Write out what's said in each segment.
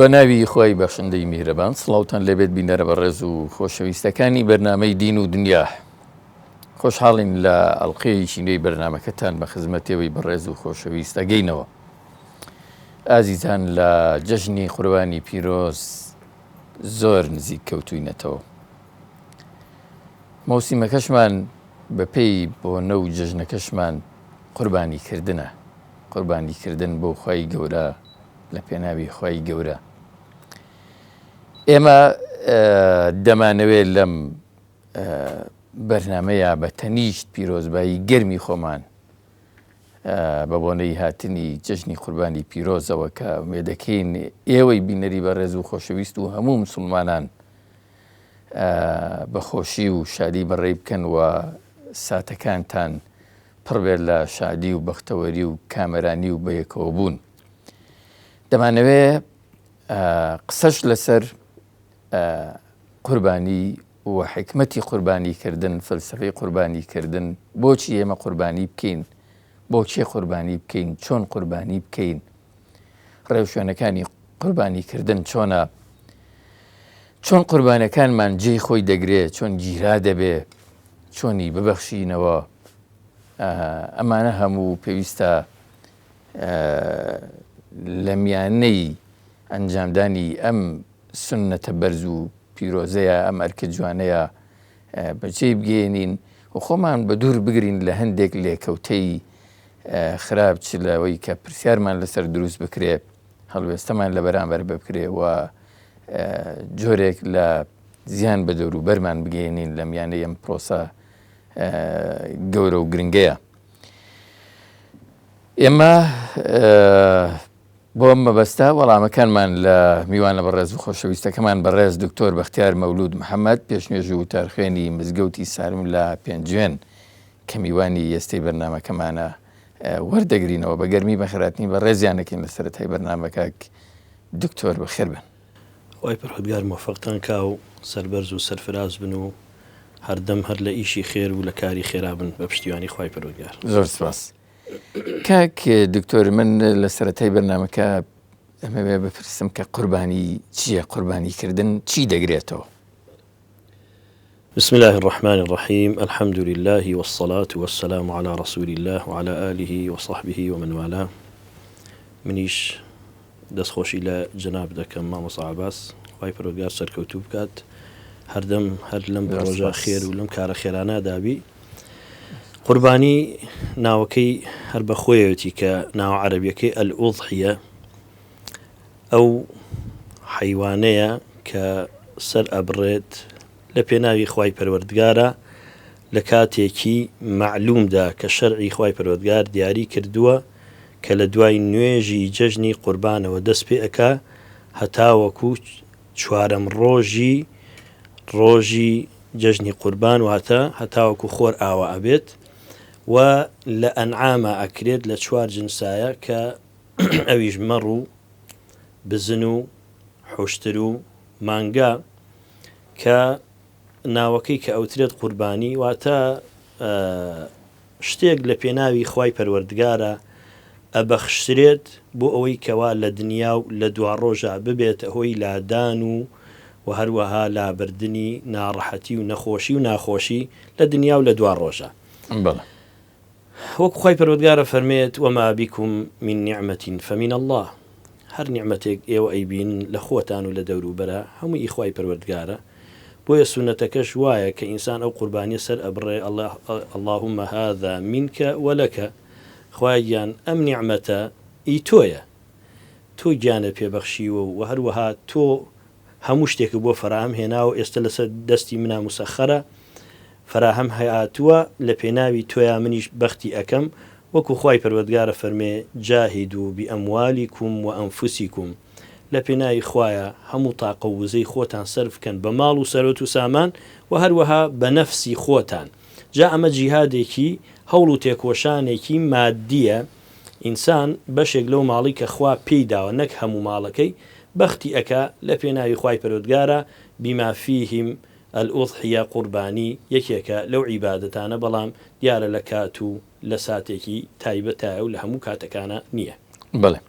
بە ناوی خوای بەخشندەی میهرەبان سڵاوتان لێبێت بینەرە بەڕێز و خۆشەویستەکانی بەرنامەی دین و دنیا خۆشحاڵین لە ئەڵلقەیەکی نوێی بەرنامەکەتان بە خزمەتێوەی بەڕێز و خۆشەویست ئەگەینەوە ئازیزان لە جەژنی قوربانی پیرۆز زۆر نزیک کەوتوینەتەوە مەوسیمەکەشمان بەپێی بۆنە و جەژنەکەشمان قوربانی کردنە قوربانی کردن بۆ خوای گەورە لە پێناوی خوای گەورە ئێمە دەمانەوێت لەم بەرنمەیە بە تەنیشت پیرۆزبایی گەرمی خۆمان بە بۆنەی هاتنی جەژنی قوربانی پیرۆزەوە کە مێدەکەین ئێوەی بینەری بەڕێز و خۆشەویست و هەموو مسلمانان بە خۆشی و شادی بەڕێی بکەن و ساتەکانتان پڕ بێت لە شادی و بەختەوەری و کامەرانی و بەیەکەوەبوون. دەمانەوێ قسەش لەسەر قوربانی و حیکمەتی قوربانی کردن، فەلسەفەی قوربانی کردن، بۆچی ئێمە قوربانی بکەین، بۆ کێ قوربانی بکەین، چۆن قوربانی بکەین، ڕێوشوێنەکانی قوربانی کردن چۆنە، چۆن قوربانەکانمان جێی خۆی دەگرێ، چۆن گیرا دەبێ، چۆنی ببەخشینەوە، ئەمانە هەموو پێویستە لە میانەی ئەنجامدانی ئەم سوننەتە بەرز و پیرۆزەیە، ئەم ئەرکە جوانەیە بەجێی بگەیەنین و خۆمان بە دوور بگرین لە هەندێک لێکەوتەی خراپ چ لەوەی کە پرسیارمان لەسەر دروست بکرێ، هەڵوێستەمان لە بەرامبەر بکرێ و جۆرێک لە زیان بە دەوروبەرمان بگەیەنین لە میانەی ئەم پرۆسە گەورە و گرنگەیە. ئێمە بۆ ئەم مەبەستە وەڵامەکانمان لە میوانە بەڕێز و خۆشەویستەکەمان بەڕێز دکتۆر بەختیار مەولود محەممەد پێشنوێژ و وتارخوێنی مزگەوتی سارم لە پێنجوێن کە میوانی ئێستەی بەرنامەکەمانە وەردەگرینەوە بە گەرمی بەخێرهاتنی بەڕێزیان دەکەین لە سەرەتای بەرنامە کاک دکتۆر بەخێر بن. خوای پەروەردگار مۆفەقتان کا و سەربەرز و سەرفراز بن و هەردەم هەر لە ئیشی خێر و لە کاری خێرا بن بە پشتیوانی خوای پەروەردگار. زۆر سپاس. کاک دکتۆر من لە سەرەتای بەرنامەکە ئەمەوێ بپرسم کە قوربانی چییە؟ قوربانی کردن چی دەگرێتەوە؟ بسم اللە الرحمن الرحیم الحمد للە والصلاة والسلام علی رسول اللە وعلی آله وصحبه ومن والاه منیش دەستخۆشی لە جەناب دەکەم مامۆستا عەباس خوای پەروەردگار سەرکەوتوو بکات هەردەم هەر لەم پڕۆژە خێر و لەم کارە خێرانە دابی قوربانی ناوەکەی هەر بە خۆیەتی کە ناوە عەرەبیەکەی الئوضحیە ئەو حەیوانەیە کە سەر ئەبڕێت لە پێناوی خوای پەروەردگارا لە کاتێکی مەعلومدا کە شەرعی خوای پەروەردگار دیاری کردووە کە لە دوای نوێژی جەژنی قوربانەوە دەست پێ ئەکا هەتاوەکو چوارەم ڕۆژی ڕۆژی جەژنی قوربان واتە هەتاوەکو خۆر ئاوا ئەبێت و لە ئەنعاما ئەکرێت لە چوار جنسایە کە ئەویش مەڕ و بزن و حوشتر و مانگا کە ناوەکەی کە ئەوترێت قوربانی واتە شتێک لە پێناوی خوای پەروەردگارە ئەبەخشرێت بۆ ئەوەی کەوا لە دنیا و لە دواڕۆژا ببێتە هۆی لادان و و هەروەها لابردنی ناڕەحەتی و نەخۆشی و ناخۆشی لە دنیا و لە دواڕۆژا. بەڵێ. وەک خوای پەروەردگار ئەفەرمێت، وما بکم من نعمە فمن اللە، هەر نیعمەتێک ئێوە ئەیبینن لە خۆتان و لە دەوروبەرا هەمووی ئی خوای پەروەردگارە، بۆیە سوننەتەکەش وایە کە ئینسان ئەو قوربانیە سەر ئەبڕێ ئەڵێ، اللهم هذا منک ولک، خوایە گیان ئەم نیعمەتە ئی تۆیە، تۆ گیانت پێ بەخشیوە و هەروەها تۆ هەموو شتێکت بۆ فەراهەم هێناوە ئێستە لەسەر دەستی منا موسەخەرە فەراهەم هاتووە لە پێناوی تۆیا منیش بەختی ئەکەم وەکو خوای پەروەردگار ئەفەرمێ جاهدوا باموالکم وانفسکم لە پێناوی خوایا هەموو تاقە و وزەی خۆتان سەرف بکەن بە ماڵ و سەروەت و سامان وە هەروەها بە نەفسی خۆتان جا ئەمە جیهادێکی هەوڵ و تێکۆشانێکی مادیە ئینسان بەشێک لەو ماڵی کە خوا پێی داوە نەک هەموو ماڵەکەی بەختی ئەکا لە پێناوی خوای پەروەردگارا بما فیهم الاضحیە قوربانی یەکێکە لەو عیبادەتانە بەڵام دیارە لە کات و لە ساتێکی تایبەتایە و لە هەموو کاتەکانا نییە. بەڵێ.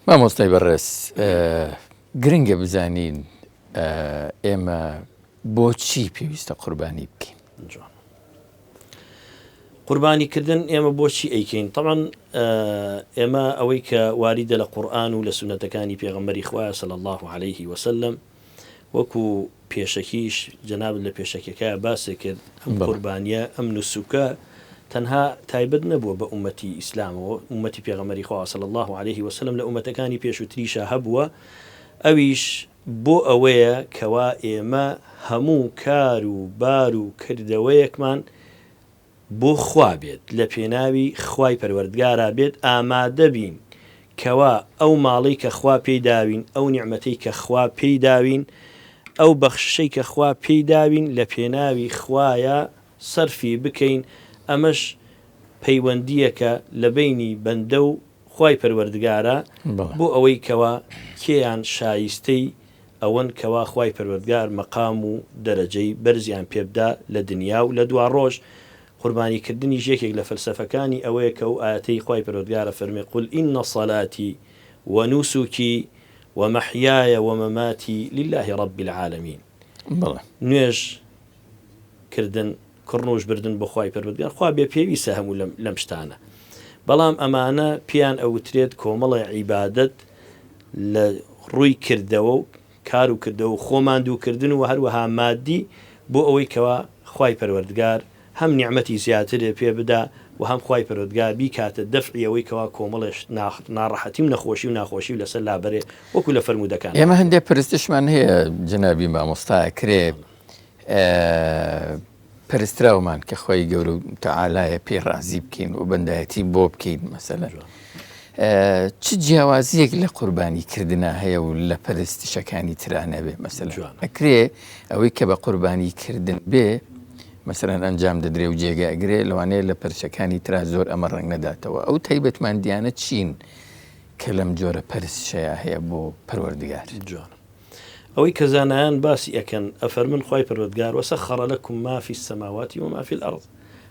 مامۆستای بەڕێز گرنگە بزانین ئێمە بۆچی پێویستە قوربانی بکەین؟ جوان. قوربانی کردن ئێمە بۆچی ئەیکەین؟ تەبعەن ئێمە ئەوەی کە واریدە لە قورئان و لە سوننەتەکانی پێغەمبەری خوایە صلی اللە علیه وسلم وەکو پێشەکیش جەنابت لە پێشەکیەکەیا باست کرد ئەم قوربانیە ئەم نوسوکە تەنها تایبەت نەبووە بە ئومەتی ئیسلامەوە ئومەتی پێغەمبەری خوا صلی اللە علیه وسلم لە ئومەتەکانی پێشووتریشا هەبووە ئەویش بۆ ئەوەیە کەوا ئێمە هەموو کار و بار و کردەوەیەکمان بۆ خوا بێت لە پێناوی خوای پەروەردگارا بێت ئامادە بین کەوا ئەو ماڵەی کە خوا پێی داوین ئەو نیعمەتەی کە خوا پێی داوین ئەو بەخششەی کە خوا پێی داوین لە پێناوی خوایا سەرفی بکەین ئەمەش پەیوەندیەکە لە بەینی بەندە و خوای پەروەردگارە بۆ ئەوەی کەوا کێیان شایستەی ئەوەن کەوا خوای پەروەردگار مەقام و دەرەجەی بەرزیان پێبدا لە دنیا و لە دواڕۆژ، قوربانی کردنیش یەکێک لە فەلسەفەکانی ئەوەیە کە ئەو ئایەتەی خوای پەروەردگار ئەفەرموێ قل ان صلاتی ونسکی ومحیای ومماتی للە رب العالمین نوێژ کردن کڕنوش بردن بۆ خوای پەروەردگار خوا بێ پێویستە هەموو لەم لەم شتانە بەڵام ئەمانە پێیان ئەوترێت کۆمەڵێ عیبادەت لە ڕووی کردەوە و کار و کردەوە و خۆ ماندوو کردن و هەروەها مادی بۆ ئەوەی کەوا خوای پەروەردگار هەم نیعمەتی زیاترێ پێ بدا و هەم خوای پەروەردگار بیکاتە دەفعی ئەوەی کەوا کۆمەڵێ شت ناڕەحەتی و نەخۆشی و ناخۆشی و لەسەر لابەرێ وەکو لە فەرموودەکان ئێمە هەندێ پرستشمان هەیە جەنابی مامۆستا ئەکرێ پەرستراومان کە خوای گەورە و تەعالایە پێی ڕازی بکەین و بەندایەتی بۆ بکەین مەسەلەن چ جیاوازیەک لە قوربانی کردنا هەیە و لە پەرستشەکانی ترا نەبێ مەسەلەن ئەکرێ ئەوەی کە بە قوربانی کردن بێ مەسەلەن ئەنجام دەدرێ و جێگە ئەگرێ لەوانەیە لە پەرچەکانی ترا زۆر ئەمە ڕەنگ نەداتەوە ئەو تایبەتمەندیانە چین کە لەم جۆرە پەرستشەیە هەیە بۆ پەروەردگار؟ جوانە. ئەوەی کە زانایان باسی ئەکەن ئەفەرمن خوای پەروەردگار وسخر لکم ما فی السماوات وما فی الارض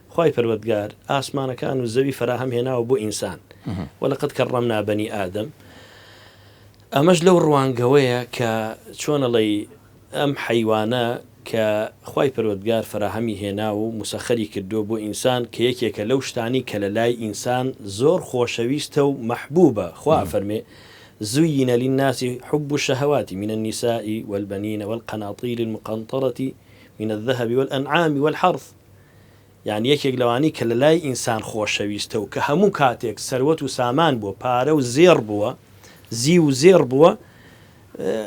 خوای پەروەردگار ئاسمانەکان و زەوی فەراهەم هێناوە بۆ ئینسان ولقد کرمنا بنی آدم ئەمەش لەو ڕوانگەوەیە کە چۆن ئەڵێی ئەم حەیوانە کە خوای پەروەردگار فەراهەمی هێناوە و موسەخەری کردووە بۆ ئینسان کە یەکێکە لەو شتانەی کە لە لای ئینسان زۆر خۆشەویستە و مەحبوبە خوا ئەفەرمێ زین للناس حب الشهوات من النساء والبنین والقناطیر المقنطرة من الذهب والانعام والحرث یانی یەکێک لەوانەی کە لە لای ئینسان خۆشەویستە و کە هەموو کاتێک سەروەت و سامان بووە پارە و زێڕ بووە زیو و زێڕ بووە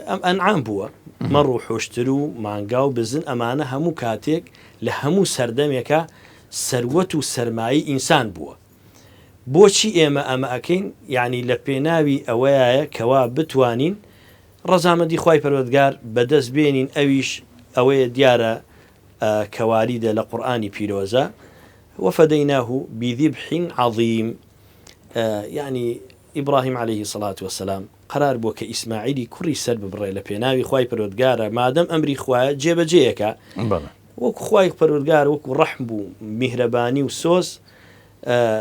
ئەم ئەنعام بووە مەڕ و حوشتر و مانگا و بزن ئەمانە هەموو کاتێک لە هەموو سەردەمێکا سەروەت و سەرمایەی ئینسان بووە بۆچی ئێمە ئەمە ئەکەین یانی لە پێناوی ئەوەیایە کەوا بتوانین ڕەزامەندی خوای پەروەردگار بەدەست بێنین ئەویش ئەوەیە دیارە کە واریدە لە قورئانی پیرۆزە وفدیناه بذبح عظیم یانی ئیبراهیم عەلەیهی سەڵات وەسەلام قەرار بووە کە ئیسماعیلی کوڕی سەر ببڕێ لە پێناوی خوای پەروەردگارە مادەم ئەمری خوایە جێبەجێیەکە وەکو خوای پەروەردگار وەکو ڕەحم بوو میهرەبانی و سۆز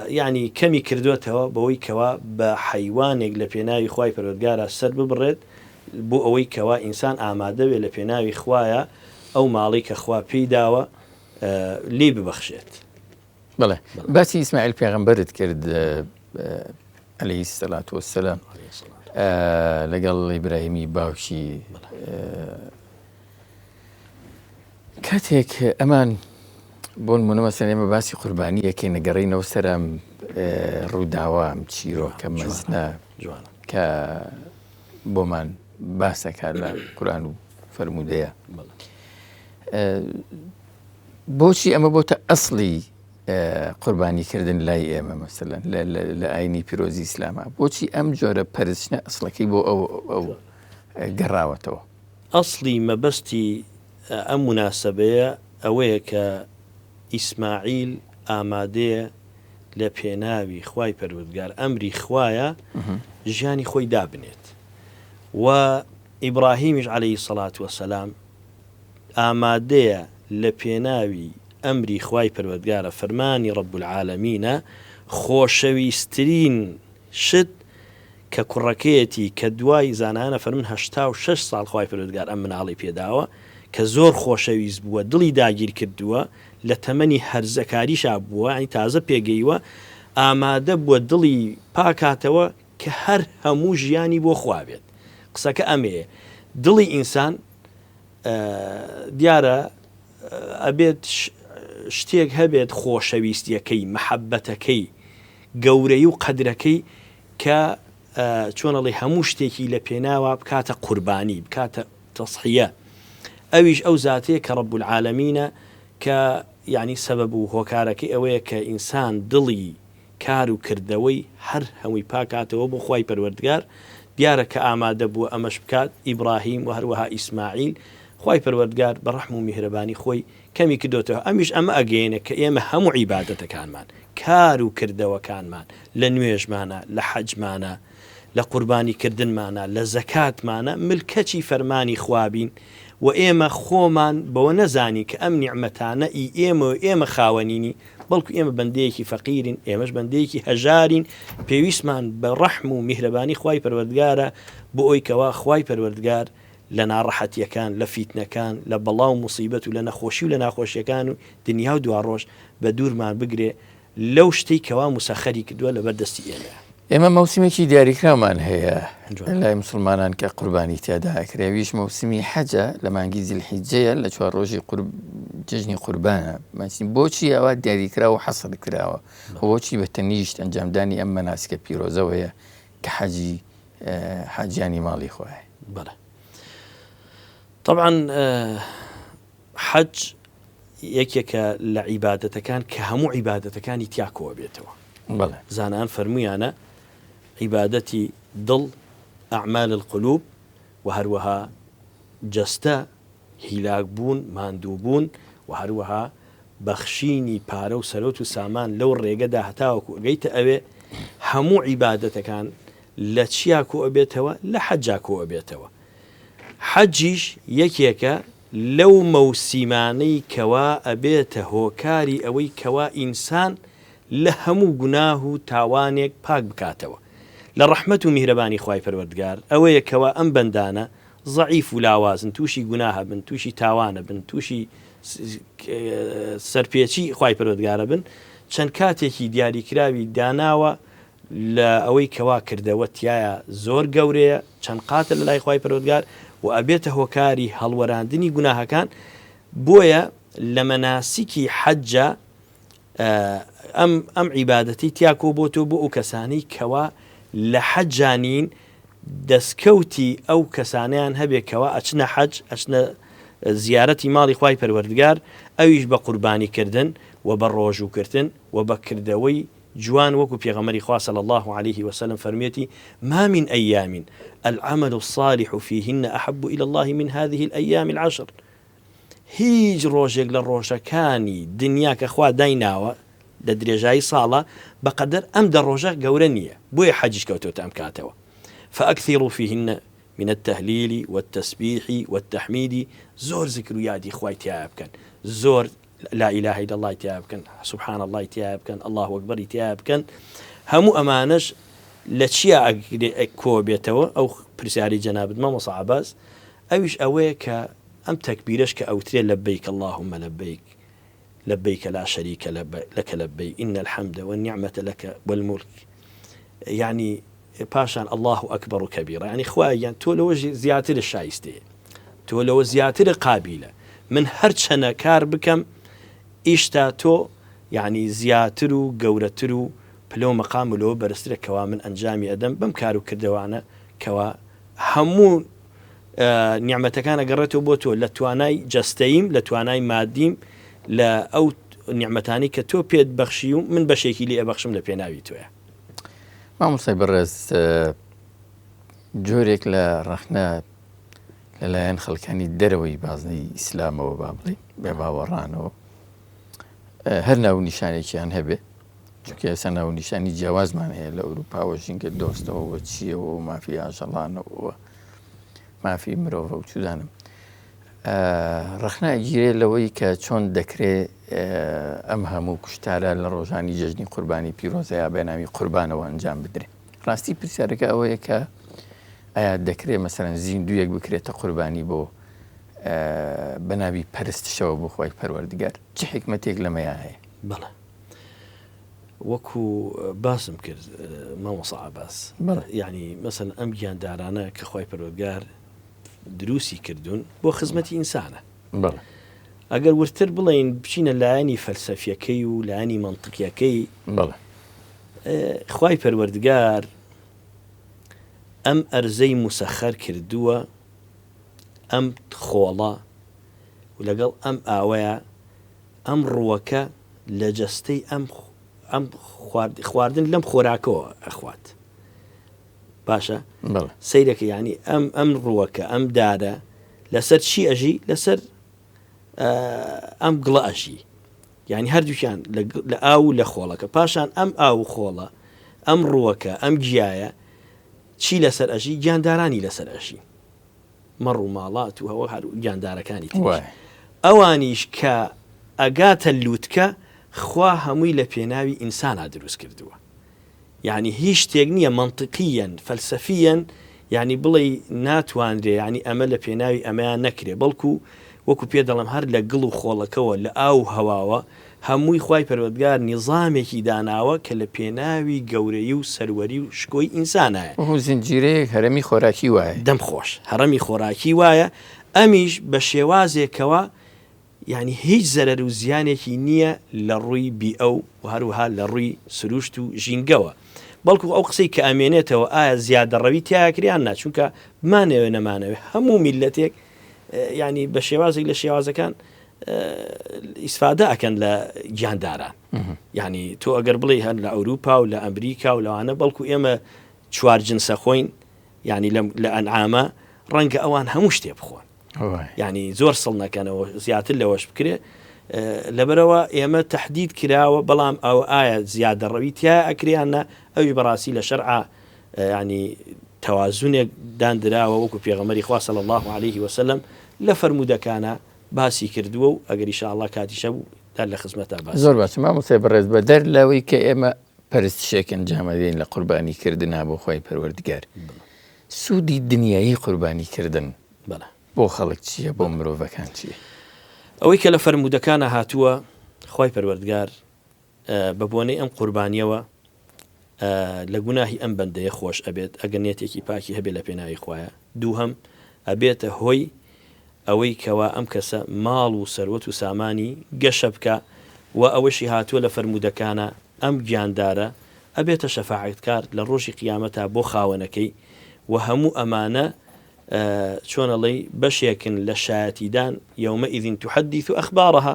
یعنی کەمی کردوێتەوە بەوەی کەوا بە حەیوانێک لە پێناوی خوای پەروەردگارە سەر ببڕێت بۆ ئەوەی کەوا ئینسان ئامادەوێ لە پێناوی خوایە ئەو ماڵی کە خوا پێی داوە لێی ببەخشێت. بەڵێ باسی ئیسماعیل پێغەمبەرت کرد عەلەیهی سەلات وەسەلام لەگەڵ ئیبراهیمی باوکی کاتێک ئەمان بۆ نمونە مەسەن ئێمە باسی قوربانیەکەی نەگەڕینەوە سەرم ڕووداوە ئەم چیرۆکە مەزنە کە بۆمان باسەکە لە قورآن و فەرموودەیە بۆچی ئەمە بۆتە ئەسڵی قوربانی کردن لای ئێمە مەسەلەن لە ئاینی پیرۆزی ئیسلامە بۆچی ئەم جۆرە پەرستنە ئەسڵەکەی بۆ ئەو ئەو گەڕاوەتەوە؟ ئەسڵی مەبەستی ئەم موناسەبەیە ئەوەیە کە ئیسماعیل ئامادەیە لە پێناوی خوای پەروەردگار ئەمری خوایە ژیانی خۆی دابنێت و ئیبراهیمیش عەلەیهی سەڵات وەسەلام ئامادەیە لە پێناوی ئەمری خوای پەروەردگارە فەرمانی رب العالمینە خۆشەویسترین شت کە. کە کوڕەکەیەتی کە دوای زانایان ئەفەرموون 86 ساڵ خوای پەروەردگار ئەم مناڵەی پێداوە کە زۆر خۆشەویست بووە دڵی داگیر کردووە لە تەمەنی هەرزەکاریشا بووە یانی تازە پێگەیوە ئامادە بووە دڵی پاکاتەوە کە هەر هەموو ژیانی بۆ خوا بێت قسەکە ئەمەیە دڵی ئینسان دیارە ئەبێت شتێک هەبێت خۆشەویستیەکەی مەحەبەتەکەی گەورەی و قەدرەکەی کە چۆن ئەڵێ هەموو شتێکی لە پێناوە بکاتە قوربانی بکاتە تەسحیە ئەویش ئەو زاتەیە کە ڕب العالمینە کە یعنی سەبەب و هۆکارەکەی ئەوەیە کە ئینسان دڵی کار و کردەوەی هەر هەمووی پاکاتەوە بۆ خوای پەروەردگار، دیارە کە ئامادە بووە ئەمەش بکات، ئیبڕاهیم وە هەروەها ئیسماعیل، خوای پەروەردگار بە ڕەحم و میهرەبانی خۆی کەمی کردۆتەوە، ئەمیش ئەمە ئەگەیەنێ کە ئێمە هەموو عیبادەتەکانمان، کار و کردەوەکانمان، لە نوێژمانا، لە حەجمانا، لە قوربانی کردنمانا، لە زەکاتمانا، ملکەچی فەرمانی خوا بین و ئێمە خۆمان بەوە نەزانین کە ئەم نیعمەتانە ئی ئێمە و ئێمە خاوەنینی، بەڵکو ئێمە بەندەیەکی فەقیرین، ئێمەش بەندەیەکی هەژارین، پێویستمان بە ڕەحم و میهرەبانی خوای پەروەردگارە بۆ ئەوی کەوا خوای پەروەردگار لە ناڕەحەتیەکان، لە فیتنەکان، لە بەڵا و موسیبەت و لە نەخۆشی و لە ناخۆشیەکان و دنیا و دواڕۆژ بە دوورمان بگرێ لەو شتەی کەوا موسەخەری کردووە لەبەر دەستی ئێمەیە. ئێمە مەوسیمێکی دیاریکراومان هەیە لای موسڵمانان کە قوربانی تیادا ئەکرێ ئەویش مەوسیمی حەجە لە مانگی زیلحیجەیە لە چوار ڕۆژی قورب جەژنی قوربانە مەسی بۆچی ئەوە دیاریکراوە و حەسر کراوە و بۆچی بە تەنیشت ئەنجامدانی ئەم مەناسکە پیرۆزەوەیە کە حەجی حاجیانی ماڵی خوایە؟ بەڵێ تەبعەن حەج یەکێکە لە عیبادەتەکان کە هەموو عیبادەتەکانی تیا کۆبێتەوە. بەڵێ. زانایان فەرموویانە عیبادەتی دڵ، اعمال القلوب، و هەروەها جەستە، هیلاک بوون، ماندوو بوون، و هەروەها بەخشینی پارە و سەرۆت و سامان لەو ڕێگەدا هەتاوەکو ئەگەیتە ئەوێ، هەموو عیبادەتەکان لە چیا کۆئەبێتەوە؟ لە حەجا کۆئەبێتەوە. حەجیش یەکێکە لەو مەوسیمانەی کەوا ئەبێتە هۆکاری ئەوەی کەوا ئینسان لە هەموو گوناه و تاوانێک پاک بکاتەوە. لە ڕەحمەت و میهرەبانی خوای پەروەردگار ئەوەیە کەوا ئەم بەندانە زەعیف و لاوازن تووشی گوناه ئەبن تووشی تاوان ئەبن تووشی سەرپێچی خوای پەروەردگار ئەبن چەند کاتێکی دیاریکراوی داناوە لە ئەوەی کەوا کردەوە تیایا زۆر گەورەیە چەند قاتە لە لای خوای پەروەردگار و ئەبێتە هۆکاری هەڵوەراندنی گوناهەکان بۆیە لە مەناسیکی حەجا ئەم ئەم عیبادەتی تیا کۆ بۆتەوە بۆ ئەو کەسانەی کەوا لە حەجا نین دەستکەوتی ئەو کەسانیان هەبێ کەوا ئەچنە حەج ئەچنە زیارەتی ماڵی خوای پەروەردگار ئەویش بە قوربانی کردن و بە ڕۆژووکردن و بە کردەوەی جوان وەکو پێغەمبەری خوا صلی اللە علیه وسلم فەرموویەتی، ما من ایام العمل الصالح فیهن احب الی اللە من هذه الایام العشر، هیچ ڕۆژێک لە ڕۆژەکانی دنیا کە خوا دایناوە لە درێژایی ساڵە بەقەدەر ئەم دە ڕۆژە گەورە نییە، بۆیە حەجیش کەوتۆتە ئەم کاتەوە، فاکثروا فیهن من التهلیل والتسبیح والتحمید، زۆر زکر و یادی خوای تیایا بکەن، زۆر لا الە الا اللە ی تیایا بکەن، سبحان اللە ی تیایا بکەن، اللە اکبر ی تیایا بکەن، هەموو ئەمانەش لە چیا کۆ بێتەوە؟ ئەو پرسیارەی جەنابت مامۆستا عەباس، ئەویش ئەوەیە کە ئەم تەکبیرەش کە ئەوترێ لبیک اللهم لبیک لبیک لا شریک لک لبیک ان الحمد والنعمة لک والملک یعنی پاشان اللە اکبر کبیرا یانی خوایە گیان تۆ لەوە زیاتر شایستەیە تۆ لەوە زیاتر قابیلە من هەرچەنە کار بکەم ئیشتا تۆ یعنی زیاتر و گەورەتر و پلە و مەقام و لەوە بەرزترە کەوا من ئەنجامی ئەدەم بەم کار و کردەوانە کەوا هەموو نیعمەتەکان ئەگەڕێتەوە بۆ تۆ لە توانای جەستەییم لە توانای مادیم لە ئەو نیعمەتانی کە تۆ پێت بەخشی و من بەشێکی لێ ئەبەخشم لە پێناوی تۆیە. مامۆستای بەڕێز جۆرێک لە ڕەخنە لەلایەن خەڵکانی دەرەوەی بازنەی ئیسلامەوە با بڵێ بێ باوەڕانەوە هەر ناو نیشانێکیان هەبێ چونکە ئێستا ناو نیشانی جیاوازمان هەیە لە ئەوروپاوە ژینگە دۆستەوە چیەوە و مافی ئاژەڵانەوە مافی مرۆڤە و چزانم ڕەخنە ئەگیرێ لەوەی کە چۆن دەکرێ ئەم هەموو کوشتارە لە ڕۆژانی جەژنی قوربانی پیرۆزەیا بە ناوی قوربانەوە ئەنجام بدرێ. ڕاستی پرسیارەکە ئەوەیە کە ئایا دەکرێ مەسەلەن زیندوویەک بکرێتە قوربانی بۆ بە ناوی پەرستشەوە بۆ خوای پەروەردگار؟ چ حیکمەتێک لەمەیا هەیە؟ بەڵێ وەکو باسم کرد مامۆستا عەباس یعنی مەسەن ئەم گیاندارانە کە خوای پەروەردگار دروستی کردوون بۆ خزمەتی ئینسانە ئەگەر ورتر بڵێین بچینە لایەنی فەلسەفیەکەی و لایەنی مەنتقیەکەی خوای پەروەردگار ئەم ئەرزەی موسەخەر کردووە ئەم خۆڵە و لەگەڵ ئەم ئاوەیە ئەم ڕووەکە لە جەستەی ئەم ئەم خواردن لەم خۆراکەوە ئەخوات باشە سەیرەکە یعنی ئەم ئەم ڕووەکە ئەم دارە لەسەر چی ئەژی لەسەر ئەم گڵە ئەژی یعنی هەردووکیان لە ئاو و لە خۆڵەکە پاشان ئەم ئاو و خۆڵە ئەم ڕووەکە ئەم گیایە چی لەسەر ئەژی گیاندارانی لەسەر ئەژی مەڕ و ماڵات و هەوە هەر گیاندارەکانی تریش ئەوانیش کە ئەگاتە لووتکە خوا هەمووی لە پێناوی ئینسانا دروست کردووە یانی هیچ شتێک نییە مەنتقیەن فەلسەفیەن یانی بڵێی ناتوانرێ یانی ئەمە لە پێناوی ئەمەیان نەکرێ بەڵکو وەکو پێ دەڵێم هەر لە گڵ و خۆڵەکەوە لە ئاو و هەواوە هەمووی خوای پەروەردگار نیزامێکی داناوە کە لە پێناوی گەورەی و سەروەری و شکۆی ئینسانایە. وەکو زنجیرەیەک هەرەمی خۆراکی وایە. دەم خۆش هەڕەمی خۆراکی وایە ئەمیش بە شێوازێکەوە یانی هیچ زەرەر و زیانێکی نییە لە ڕووی بیئە و هەروەها لە ڕووی سروشت و ژینگەوە. بەڵکو ئەو قسەی کە ئەمێنێتەوە ئایا زیادەڕەوی تیایا کرێ یان نا؟ چونکە بمانەوێ نەمانەوێ هەموو میللەتێک یانی بە شێوازێک لە شێوازەکان ئیسفادە ئەکەن لە گیانداران. یانی تۆ ئەگەر بڵێی هەر لە ئەوروپا و لە ئەمریکا و لەوانە بەڵکو ئێمە چوار جنسە خۆین یانی لە ئەنعامە ڕەنگە ئەوان هەموو شتێ بخۆن. یانی زۆر سڵ نەکەنەوە زیاتر لەوەش بکرێ لەبەرەوە ئێمە تهدید کراوە بەڵام ئەو ئایا زیادەڕەوی تیا ئەکریان نە ئەوی بەڕاستی لە شەرعا ینی تەوازونێک داندراوە وەکو پێغەمەری خوا صلی الله عليه وسلم لە فەرموودەکانە باسی کردووە و ئەگەر ئیشاءاللە کاتیشە بوو دار لە خزمەتا باس زۆر باشە مامۆستای بەڕێز بەدەر لەوەی کە ئێمە پەرستشێک ئەنجام ئەدەین لە قوربانی کردنا بۆ خوای پەروەردگار سوودی دنیایی قوربانی کردن بەڵێ. بۆ خەڵک چییە بۆ مرۆڤەکان چییە؟ ئەوەی کە لە فەرموودەکانا هاتووە خوای پەروەردگار بە بۆنەی ئەم قوربانیەوە لە گوناهی ئەم بەندەیە خۆش ئەبێت ئەگەر نێتێکی پاکی هەبێت لە پێناوی خوایە دووهەم ئەبێتە هۆی ئەوەی کەوا ئەم کەسە ماڵ و سەروەت و سامانی گەشە بکا و ئەوەشی هاتووە لە فەرموودەکانا ئەم گیاندارە ئەبێتە شەفاعەتکار لە ڕۆژی قیامەتا بۆ خاوەنەکەی و هەموو ئەمانە چۆن ئەڵێی بەشێکن لە شایەتیدان، یومئذ تحدث اخبارها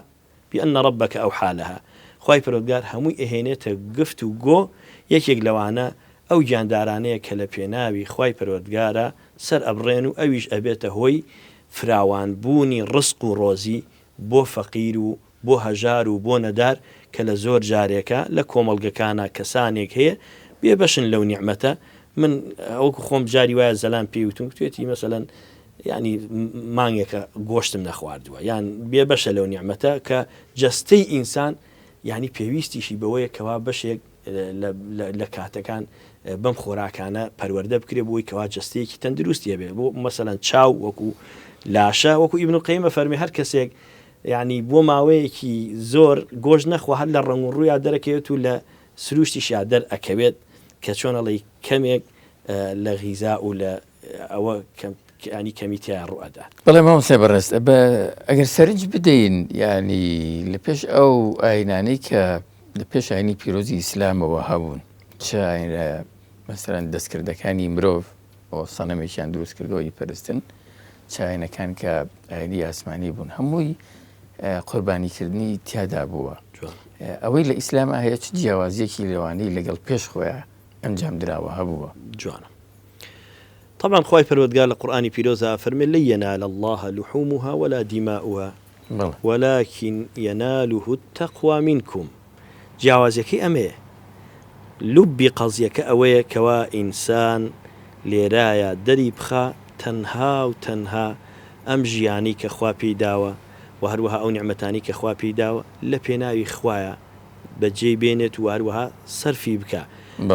بان ربک اوحی لها، خوای پەروەردگار هەمووی ئەهێنێتە گفت و گۆ، یەکێک لەوانە ئەو گیاندارانەیە کە لە پێناوی خوای پەروەردگارا سەر ئەبڕێن و ئەویش ئەبێتە هۆی فراوان بوونی ڕزق و ڕۆزی بۆ فەقیر و بۆ هەژار و بۆ نەدار کە لە زۆر جارێکا لە کۆمەڵگەکانا کەسانێک هەیە بێ بەشن لەو نیعمەتە من وەکو خۆم جاری وایە زەلام پێی وتوم کوتوێتی مەسەلەن یانی مانگێکە گۆشتم نەخواردووە یان بێ بەشە لەو نیعمەتە کە جەستەی ئینسان یانی پێویستیشی بەوەیە کەوا بەشێک لە کاتەکان بەم خۆراکانە پەروەردە بکرێ بۆی کەوا جەستەیەکی تەندروستی هەبێ بۆ مەسەلەن چاو وەکو لاشە وەکو ئیبن قەیمە فەرمی هەر کەسێک یانی بۆ ماوەیەکی زۆر گۆشت نەخوا هەر لە ڕەنگ و ڕوویا دەرەکەوێت و لە سروشتیشیا دەرئەکەوێت کە چۆن ئەڵێی کەمێک لە غیزا و لە ئەوە ینی کەمی تیا ڕوو ئەدات. بەڵێ مامۆستای بەڕێز بە ئەگەر سەرنج بدەین یانی لە پێش ئەو ئاینانەی کە لە پێش ئاینی پیرۆزی ئیسلامەوە هەبوون چ ئاینە مەسەلەن دەستکردەکانی مرۆڤ بۆ سەنەمێکیان دروست کردەوە ئیپەرستن چ ئاینەکان کە ئاینی ئاسمانی بوون هەمووی قوربانیکردنی تیادا بووە ئەوەی لە ئیسلاما هەیە چ جیاوازیەکی لەوانەی لەگەڵ پێش خۆیان ئەنجام دراوە هەبووە؟ جوانە طبعا خوای پەروەردگار لە قورئانی پیرۆزا ئەفەرمێ لن ینال اللە لحومها ولا دماؤها ولکن یناله التقوی منکم جیاوازیەکەی ئەمەیە لوبی قەزیەکە ئەوەیە کەوا ئینسان لێرایە دەری بخا تەنها و تەنها ئەم ژیانەی کە خوا پێی داوە و هەروەها ئەو نیعمەتانەی کە خوا پێی داوە لە پێناوی خوایە بەجێی بێنێت و هەروەها سەرفی بکا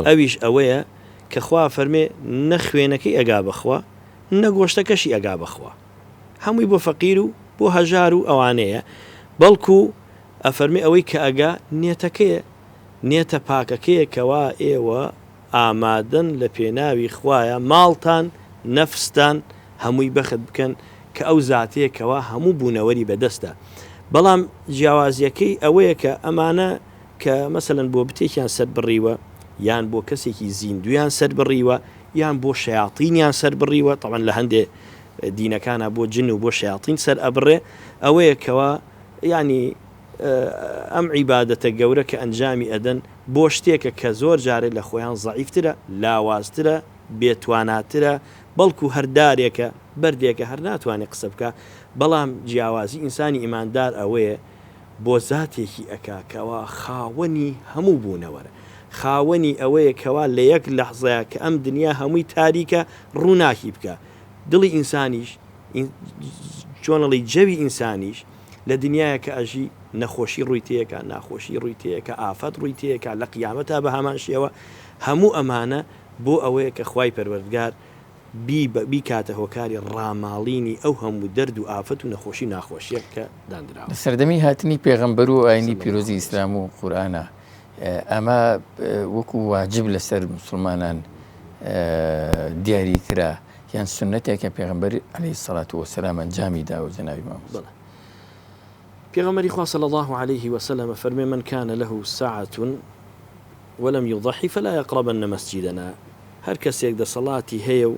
ئەویش ئەوەیە کە خوا ئەفەرمێ نە خوێنەکەی ئەگا بە خوا نە گۆشتەکەشی ئەگا بە خوا هەمووی بۆ فەقیر و بۆ هەژار و ئەوانەیە بەڵکو ئەفەرمێ ئەوەی کە ئەگا نێتەکەیە نێتە پاکەکەیە کەوا ئێوە ئامادەن لە پێناوی خوایە ماڵتان نەفستان هەمووی بەخت بکەن کە ئەو زاتەیە کەوا هەموو بوونەوەری بەدەستە بەڵام جیاوازیەکەی ئەوەیە کە ئەمانە کە مەسەلەن بۆ بتێکیان سەر بڕیوە یان بۆ کەسێکی زیندویان سەر بڕیوە یان بۆ شەیاتینیان سەر بڕیوە تەبعەن لە هەندێ دینەکانا بۆ جن و بۆ شەیاتین سەر ئەبڕێ ئەوەیە کەوا یانی ئەم عیبادەتە گەورە کە ئەنجامی ئەدەن بۆ شتێکە کە زۆر جارێ لە خۆیان زەعیفترە لاوازترە بێتواناترە بەڵکو هەر دارێکە بەردێکە هەر ناتوانێ قسە بکا بەڵام جیاوازی ئینسانی ئیماندار ئەوەیە بۆ زاتێکی ئەکا کەوا خاوەنی هەموو بوونەوەرە، خاوەنی ئەوەیە کەوا لە یەک لەحزەیا کە ئەم دنیا هەمووی تاریکە ڕووناکی بکا. دڵی ئینسانیش، چۆن ئەڵێی جەوی ئینسانیش لە دنیایە کە ئەژی نەخۆشی ڕووی تێیەکا، ناخۆشی ڕووی تێیەکا، ئافەت ڕووی تێیەکا، لە قیامەتا بە هەمان شێوە، هەموو ئەمانە بۆ ئەوەیە کە خوای پەروەردگار بیکاتە هۆکاری ڕاماڵینی ئەو هەموو دەرد و ئافەت و نەخۆشی و ناخۆشیە کە داندراوە. لە سەردەمی هاتنی پێغەمبەر و ئاینی پیرۆزی ئیسلام و قورئانا ئەمە وەکو واجب لەسەر موسڵمانان دیاری کرا یان سوننەتێکە پێغەمبەر علیە الصلوە والسلام ئەنجامی داوە جەنابی مامۆستا؟ بەڵێ پێغەمبەری خوا صلی اللە علیه وسلم ئەفەرموێ من کان له سعة ولم یضحی فلا یقربن مسجدنا هەر کەسێک دەسەڵاتی هەیە و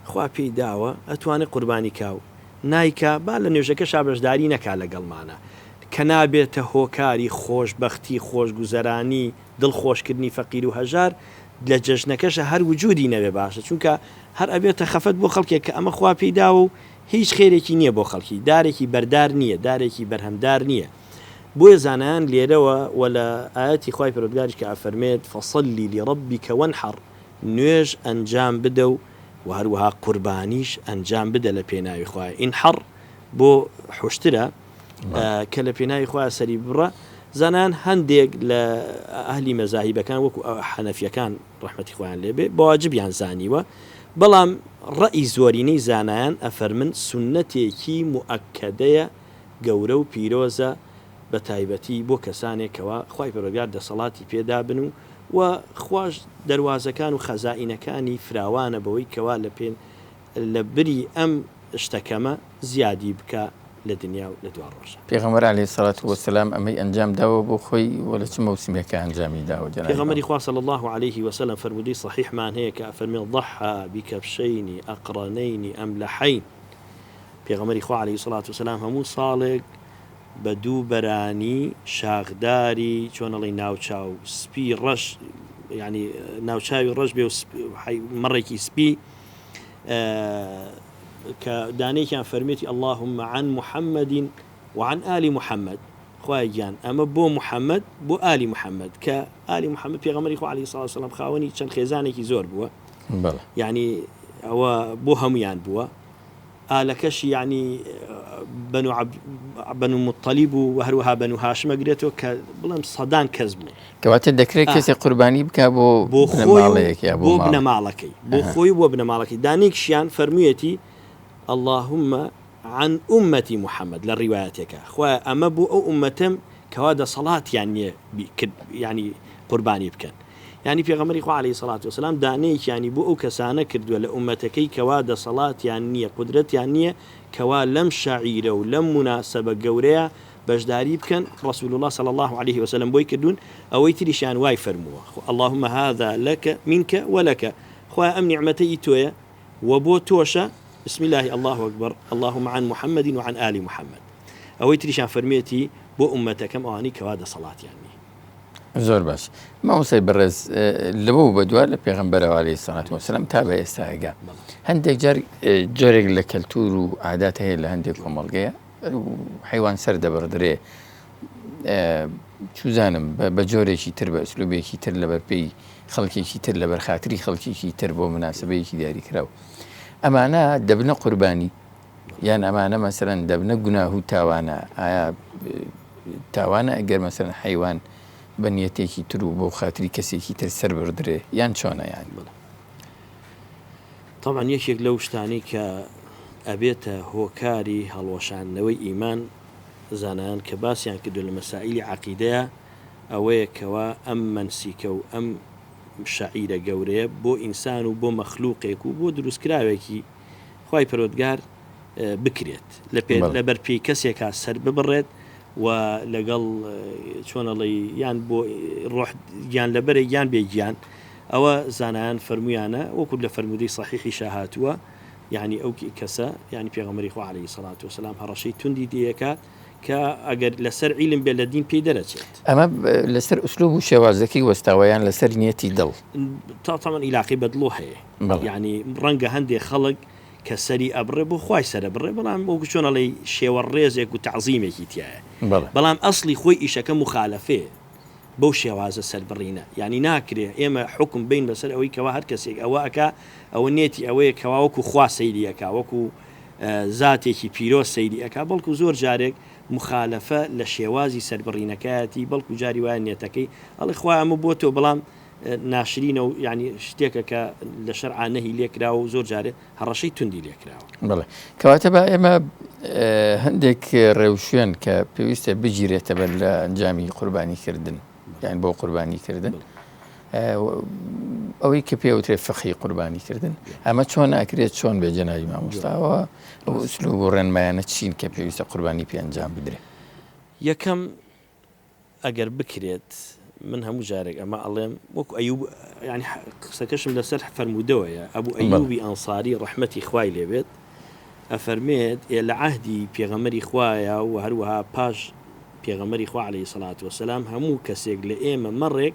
خوا پێی داوە ئەتوانێ قوربانی کا و نایکا با لە نوێژەکەشا بەشداری نەکا لەگەڵمانا کە نابێتە هۆکاری خۆشبەختی خۆشگوزەرانی دڵ خۆشکردنی فەقیر و هەژار لە جەژنەکەشا هەر وجودی نەبێ باشە چونکە هەر ئەبێتە خەفەت بۆ خەڵکێک کە ئەمە خوا پێی داوە و هیچ خێرێکی نییە بۆ خەڵکی دارێکی بەردار نییە دارێکی بەرهەمدار نییە بۆیە زانایان لێرەوە وە لە ئایەتی خوای پەروەردگاریش کە ئەفەرمێت، فصل لربک وانحر، نوێژ ئەنجام بدە و وە هەروەها قوربانیش ئەنجام بدە لە پێناوی خوایە، انحر بۆ حوشترە کە لە پێناوی خوایە سەری ببڕە، زانایان هەندێک لە ئەهلی مەزاهیبەکان وەکو حەنەفیەکان ڕەحمەتی خوایان لێ بێ بە واجبیان زانیوە، بەڵام ڕەئی زۆرینەی زانایان ئەفەرمن سوننەتێکی موئەکەدەیە گەورە و پیرۆزە بە تایبەتی بۆ کەسانێک کەوا خوای پەروەردگار دەسەڵاتی پێ دابن و وە خواش دەروازەکان و خەزائینەکانی فراوانە بەوەی کەوا لە پێ لە بری ئەم شتە کەمە زیادی بکا لە دنیا و لە دوا ڕۆژا. پێغەمبەر علیە الصلوە و السلام ئەمەی ئەنجام داوە بۆ خۆی وە لە چ مەوسمێکا ئەنجامی داوە جەنابی پێغەمبەری خوا صلی اللە علیه وسلم فەرموودەی صحیحمان هەیە کە ئەفەرمێ ضحی بکبشین اقرنین املحین پێغەمبەری خوا علیە سڵات وسلام هەموو ساڵێک بە دوو بەرانی شاخداری چۆن ئەڵێی ناوچاو سپی ڕەش یعنی ناوچاوی ڕەش بێ و مەڕێکی سپی کە دانێکیان فەرمێتی اللهم عن محمد وعن آل محمد خوایە گیان ئەمە بۆ محمد بۆ ئالی محمد کە ئالی محمد پێغەمبەری خوا علیه الصلاة والسلام خاوەنی چەند خێزانێکی زۆر بووە یعنی ئەوە بۆ هەمویان بووە ئالەکەشی یەعنی بەنو عەبد بەنو موتەلیب و وە هەروەها بەنو هاشم ئەگرێتەوە کە بڵێم سەدان کەس بوون. کەواتە دەکرێت کەسێک قوربانی بکا بۆ بۆ خۆی و بنەماڵەیەک یا بۆ بۆ ماڵێک. بنەماڵەکەی بۆ خۆی و بۆ بنەماڵەکەی دانێکشیان فەرموویەتی اللهم عن امتی محمد لە ڕیوایەتێکا خوایە ئەمە بۆ ئەو ئوممەتەم کەوا دەسەڵاتیان نییە کرد یەعنی قوربانی بکەن. یانی پێغەمبەری خوا علیە سڵات وسلام دانەیەکیانی بۆ ئەو کەسانە کردووە لە ئوممەتەکەی کەوا دەسەڵاتیان نییە قودرەتیان نییە کەوا لەم شەعیرە و لەم موناسەبە گەورەیە بەشداری بکەن رسول اللە صلی اللە علیه وسلم بۆی کردوون ئەوەی تریشیان وای فەرمووە اللهم هذا لک منک ولک خوایە ئەم نیعمەتە ئی تۆیە وە بۆ تۆشە بسم اللە اللە اکبر اللهم عن محمد وعن آل محمد ئەوەی تریشیان فەرموویەتی بۆ ئوممەتەکەم ئەوانەی کەوا دەسەڵاتیان نییە. زۆر باش مامۆستای بەڕێز لەوە بەدوا لە پێغەمبەرەوە عەلەیهی سەڵات وەسەلام تا بە ئێستا ئەگا هەندێک جار جۆرێک لە کەلتور و عادات هەیە لە هەندێک کۆمەڵگەیە حیوان سەر دەبڕدرێ چوزانم بە جۆرێکی تر بە ئسلوبێکی تر لەبەر پێی خەڵکێکی تر لەبەر خاتری خەڵکێکی تر بۆ مناسبەیەکی دیاریکراو ئەمانە دەبنە قوربانی یان ئەمانە مەسەلەن دەبنە گوناه و تاوانە ئایا تاوانە ئەگەر مەسەلەن حەیوان بە نیەتێکی تر و بۆ خاتری کەسێکی تر سەر بڕدرێ یان چۆنە یانی؟ بەڵێ تەبعەن یەکێک لەو شتانەی کە ئەبێتە هۆکاری هەڵوەشاندنەوەی ئیمان زانایان کە باسیان کردوە لە مەسائیلی عەقیدەیا ئەوەیە کەوا ئەم مەنسیکە و ئەم شەعیرە گەورەیە بۆ ئینسان و بۆ مەخلوقێک و بۆ دروستکراوێکی خوای پەروەردگار بکرێت لە پێ بەڵێ. لەبەر پێی کەسێکا سەر ببڕێت و لەگەڵ چۆن ئەڵێی یان بۆ ڕۆح گیان لەبەرێک یان بێ گیان ئەوە زانایان فەرموویانە وەکو لە فەرموودەی صحیحیشا هاتووە یعنی ئەو کەسە یعنی پێغەمبەری خوا علیه الصلاة والسلام هەڕەشەی توندی لێکات کە ئەگەر لەسەر عیلم بێ لە دین پێی دەرەچێت. ئەمە لەسەر ئوسلوب و شێوازەکەی وەستاوە یان لەسەر نیەتی دڵ؟ تەبعەن ئیلاقەی بە دڵۆ هەیە بەڵێ. یعنی ڕەنگە هەندێ خەڵک کە سەری ئەبڕێ بۆ خوای سەرەبڕێ بەڵام وەکو چۆن ئەڵێی شێوە ڕێزێک و تەعزیمێکی تیایە بەڵێ. بەڵام ئەسڵی خۆی ئیشەکە موخالەفەیە بەو شێوازە سەربڕینە یانی ناکرێ ئێمە حوکم بەین بەسەر ئەوەی کەوا هەر کەسێک ئەوە ئەکا ئەوە نێتی ئەوەیە کەوا وەکو خوا سەیری ئەکا وەکو زاتێکی پیرۆز سەیری ئەکا بەڵکو زۆر جارێک مخالەفە لە شێوازی سەربڕینەکایەتی بەڵکو جاری وایە نێتەکەی ئەڵێ خوایە ئەمە بۆ تۆ بەڵام ناشرینە و یانی شتێکە کە لە شەرعا نەهی لێکراوە و زۆر جارێ هەڕەشەی توندی لێکراوە. بەڵێ کەواتە با ئێمە هەندێک ڕێوشوێن کە پێویستە بگیرێتە بەر لە ئەنجامی قوربانی کردن یان بۆ قوربانی کردن ئەوەی کە پێوترێ فقهی قوربانی کردن ئەمە چۆن ئەکرێت چۆن بێ جەنابی مامۆستاوە ئەو ئوسلوب و ڕێنمایانە چین کە پێویستە قوربانی پێ ئەنجام بدرێت؟ یەکەم ئەگەر بکرێت من هەموو جارێک ئەمە ئەڵێم وەکو ئەیوب یانی قسەکەشم لەسەر فەرموودەوەیە ئەبوو ئەیوبی ئەنساری ڕەحمەتی خوای لێبێت ئەفەرمێت ئێ لە عەهدی پێغەمبەری خوایە و هەروەها پاش پێغەمبەری خوا عەلەیهی سەڵات وەسەلام هەموو کەسێک لە ئێمە مەڕێک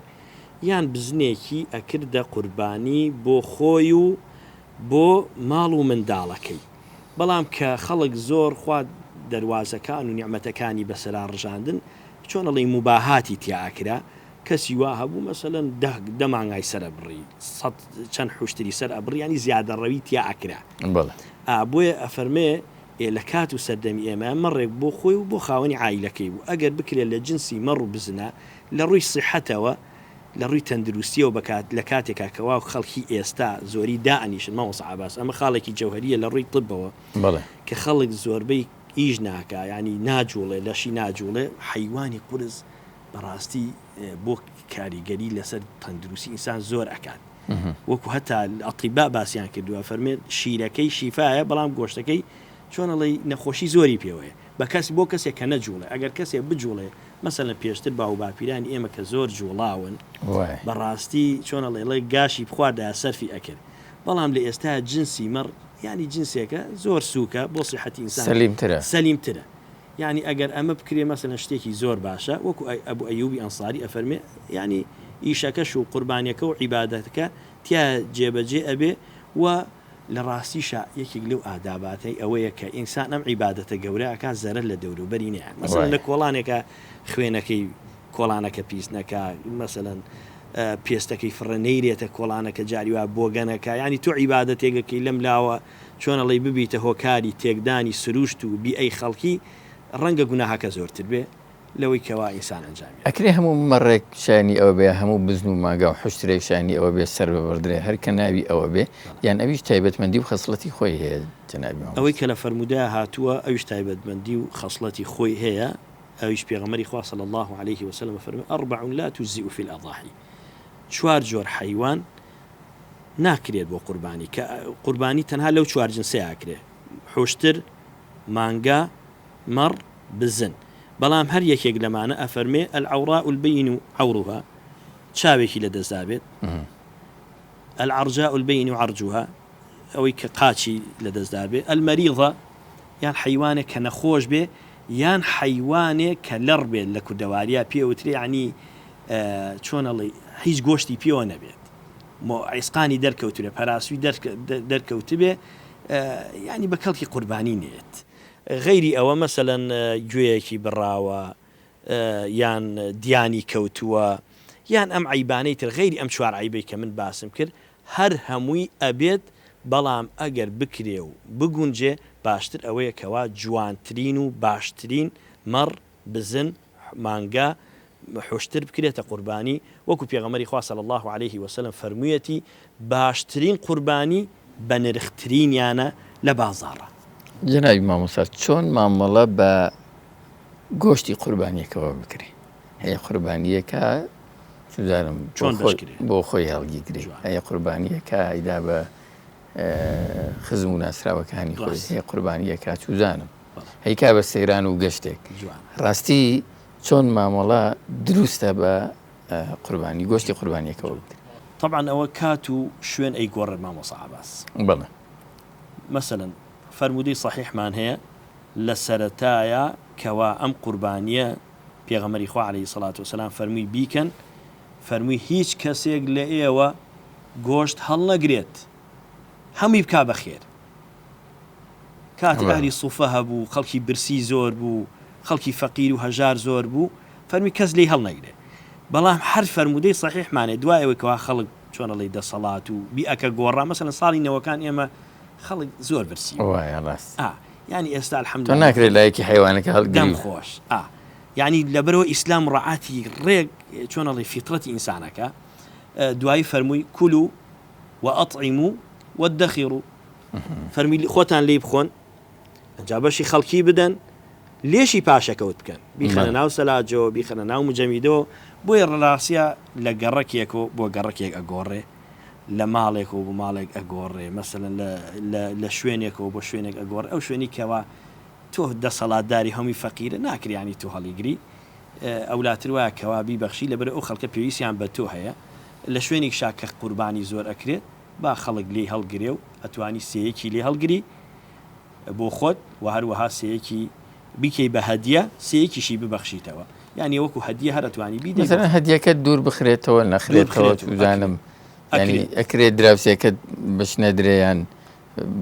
یان بزنێکی ئەکردە قوربانی بۆ خۆی و بۆ ماڵ و منداڵەکەی بەڵام کە خەڵک زۆر خوا دەروازەکان و نیعمەتەکانی بەسەرا ڕژاندن چۆن ئەڵێی موباهاتی تیا ئەکرا کەسی وا هەبوو مەسەلەن دە دە مانگای سەر ئەبڕی سەد چەند حوشتری سەر ئەبڕی یانی زیادەڕەوی تیا ئەکرا بەڵێ. ئا بۆیە ئەفەرمێ ئێ لە کات و سەردەمی ئێمە مەڕێک بۆ خۆی و بۆ خاوەنی عایلەکەی بوو ئەگەر بکرێ لە جنسی مەڕ و بزنە لە ڕووی سیحەتەوە لە ڕووی تەندروستیەوە بەکات لە کاتێکا کەوا خەڵکی ئێستا زۆری دائەنیشن مامۆستا عەباس ئەمە خاڵێکی جەوهەریە لە ڕووی طبەوە بەڵێ. کە خەڵک زۆربەی ئیش ناکا یانی ناجوڵێ لەشی ناجوڵێ حەیوانی قورس بەڕاستی بۆ کاریگەری لەسەر تەندروستی ئینسان زۆر ئەکات وەکو هەتا ئەتیبا باسیان کردووە فەرمێت شیرەکەی شیفایە بەڵام گۆشتەکەی چۆن ئەڵێی نەخۆشی زۆری پێوەیە بە کەس بۆ کەسێک کە نەجوڵێ ئەگەر کەسێک بجوڵێ مەسەلەن پێشتر باو باپیرانی ئێمە کە زۆر جوڵاون بەڕاستی چۆن ئەڵێ ڵێ گاشی بخواردایە سەرفی ئەکرد بەڵام لە ئێستا جنسی مەڕ یانی جنسێکە زۆر سوکە بۆ سیحەتی ئینسان سەلیمترە سەلیمترە یانی ئەگەر ئەمە بکرێ مەسەلەن شتێکی زۆر باشە وەکو ئەبو ئەیوبی ئەنساری ئەفەرمێ یانی ئیشەکەش و قوربانیەکە و عیبادەتەکە تیا جێبەجێ ئەبێ و لە ڕاستیشا یەکێک لەو ئاداباتەی ئەوەیە کە ئینسان ئەم عیبادەتە گەورە ئەکا زەرەر لە دەوروبەری نەیات مەسەلەن لە کۆڵانێکا خوێنەکەی کۆڵانەکە پیس نەکا مەسەلەن پێستەکەی فڕێ نەیرێتە کۆڵانەکە جاری وا بۆگەنەکا یانی تۆ عیبادەتێک ئەکەی لەم لاوە چۆن ئەڵێی ببیتە هۆکاری تێکدانی سروشت و بیئەی خەڵکی ڕەنگە گوناهەکە زۆرتر بێ لەوەی کەوا ئینسان ئەنجامی ئەدا. ئەکرێ هەموو مەڕێک شایەنی ئەوە بێ هەموو بزن و مانگا و حوشترێک شایەنی ئەوە بێ سەر ببڕدرێ هەر کە ناوی ئەوە بێ یان ئەویش تایبەتمەندی و خەسڵەتی خۆی هەیە جەنابی مامۆستا؟ ئەوەی کە لە فەرموودەیا هاتووە ئەویش تایبەتمەندی و خەسڵەتی خۆی هەیە ئەویش پێغەمبەری خوا صلی اللە علیه وسلم ئەفەرموێ، اربع لا تجزئ فی الاضاحی، چوار جۆر حەیوان ناکرێت بۆ قوربانی، کە قوربانی تەنها لەو چوار جنسەیا ئەکرێ، حوشتر، مانگا، مەڕ، بزن، بەڵام هەر یەکێک لەمانە ئەفەرموێ، العوراء البین عورها، چاوێکی لەدەست دابێت، العرجاء البین عرجها، ئەوەی کە قاچی لەدەست دابێ، المریضە، یان حەیوانێک کە نەخۆش بێ یان حەیوانێک کە لەڕ بێت لە کوردەواریا پێ وترێ یانی چۆن ئەڵێی هیچ گۆشتی پێوە نەبێت عیسقانی دەرکەوتبێ پەراسوی دەرکەوتبێ یانی بە کەڵکی قوربانی نێت غەیری ئەوە مەسەلەن گوێیەکی بڕاوە یان دیانی کەوتووە یان ئەم عەیبانەی تر غەیری ئەم چوار عەیبەی کە من باسم کرد هەر هەمووی ئەبێت بەڵام ئەگەر بکرێ و بگونجێ باشتر ئەوەیە کەوا جوانترین و باشترین مەڕ، بزن، مانگا. حوشتر بکرێتە قوربانی وەکو پێغەمبەری خوا صلی اللە علیه وسلم فەرموویەتی باشترین قوربانی بەنرخترینیانە لە بازاڕا. جەنابی مامۆستا چۆن مامەڵە بە گۆشتی قوربانیەکەوە بکرێ؟ هەیە قوربانیەکە چزانم چۆن بەشکرێ؟ بۆ خۆی هەڵگیگرێ، هەیە قوربانیەکە ئەیدا بە خزم و ناسراوەکانی خۆی، هەیە قوربانیەکە چزانم هەیکا بە سەیران و گەشتێک. ڕاستی چۆن مامەڵە دروستە بە قوربانی گۆشتی قوربانیەکەوە بکرێت؟ تەبعەن ئەوە کات و شوێن ئەیگۆڕێت مامۆستا عەباس. بەڵێ. مەسەلەن فەرموودەی سەحیحمان هەیە لە سەرەتایا کەوا ئەم قوربانیە پێغەمبەری خوا علیە سەڵات وسلام فەرمووی بیکەن فەرمووی هیچ کەسێک لە ئێوە گۆشت هەڵنەگرێت هەمووی بکا بە خێر. کاتێ ئەهلی سوفە هەبوو خەڵکی برسی زۆر بوو خەڵکی فەقیر و هەژار زۆر بوو فەرمی کەس لێی هەڵنەگرێ بەڵام هەر فەرموودەی سەحیحمانێ دوای ئەوەی کەوا خەڵک چۆن ئەڵێی دەسەڵات و بیئەکە گۆڕا مەسەلەن ساڵی نەوەکان ئێمە خەڵک زۆر برسی بوو وایە ڕاست ئا یانی ئێستا تۆ الحمدللە ناکرێت لایەکی حەیوانەکە هەڵگری دەم خۆش ئا یانی لەبەرەوە ئیسلام ڕەعاتی ڕێک چۆن ئەڵێی فیترەتی ئینسانەکە دوایی فەرمووی کولو وأطعموا وادخروا فەرمی خۆتان لێی بخۆن ئەجا بەشی خەڵکی بدەن لێشی پاشەکەوت بکەن بیخەنە ناو سەلاجەوە بیخەنە ناو مجەمیدەوە بۆیە ڕاستە لە گەڕەکێکەوە بۆ گەڕەکێک ئەگۆڕێ لە ماڵێکەوە بۆ ماڵێک ئەگۆڕێ مەسەلەن لە شوێنێکەوە بۆ شوێنێک ئەگۆڕ ئەو شوێنی کەوا تۆ دەسەڵاتداری هەمووی فەقیرە ناکریانی تۆ هەڵیگری ئەولاتر وایە کەوا بیبەخشی لەبەر ئەو خەڵکە پێویستیان بە تۆ هەیە لە شوێنیکشا کە قوربانی زۆر ئەکرێت با خەڵک لێی هەڵگرێ و ئەتوانی سێیەکی لێ هەڵگری بۆ خۆت و هەروەها سێیەکی بیکەی بە هەدیە سێیەکیشی ببەخشیتەوە یانی وەکو هەدیە هەر ئەتوانی بیدەی مەسەلەن هەدیەکەت دوور بخرێتەوە نەخرێتەوە چوزانم یانی ئەکرێت دراوسێکەت بەش نەدرێ یان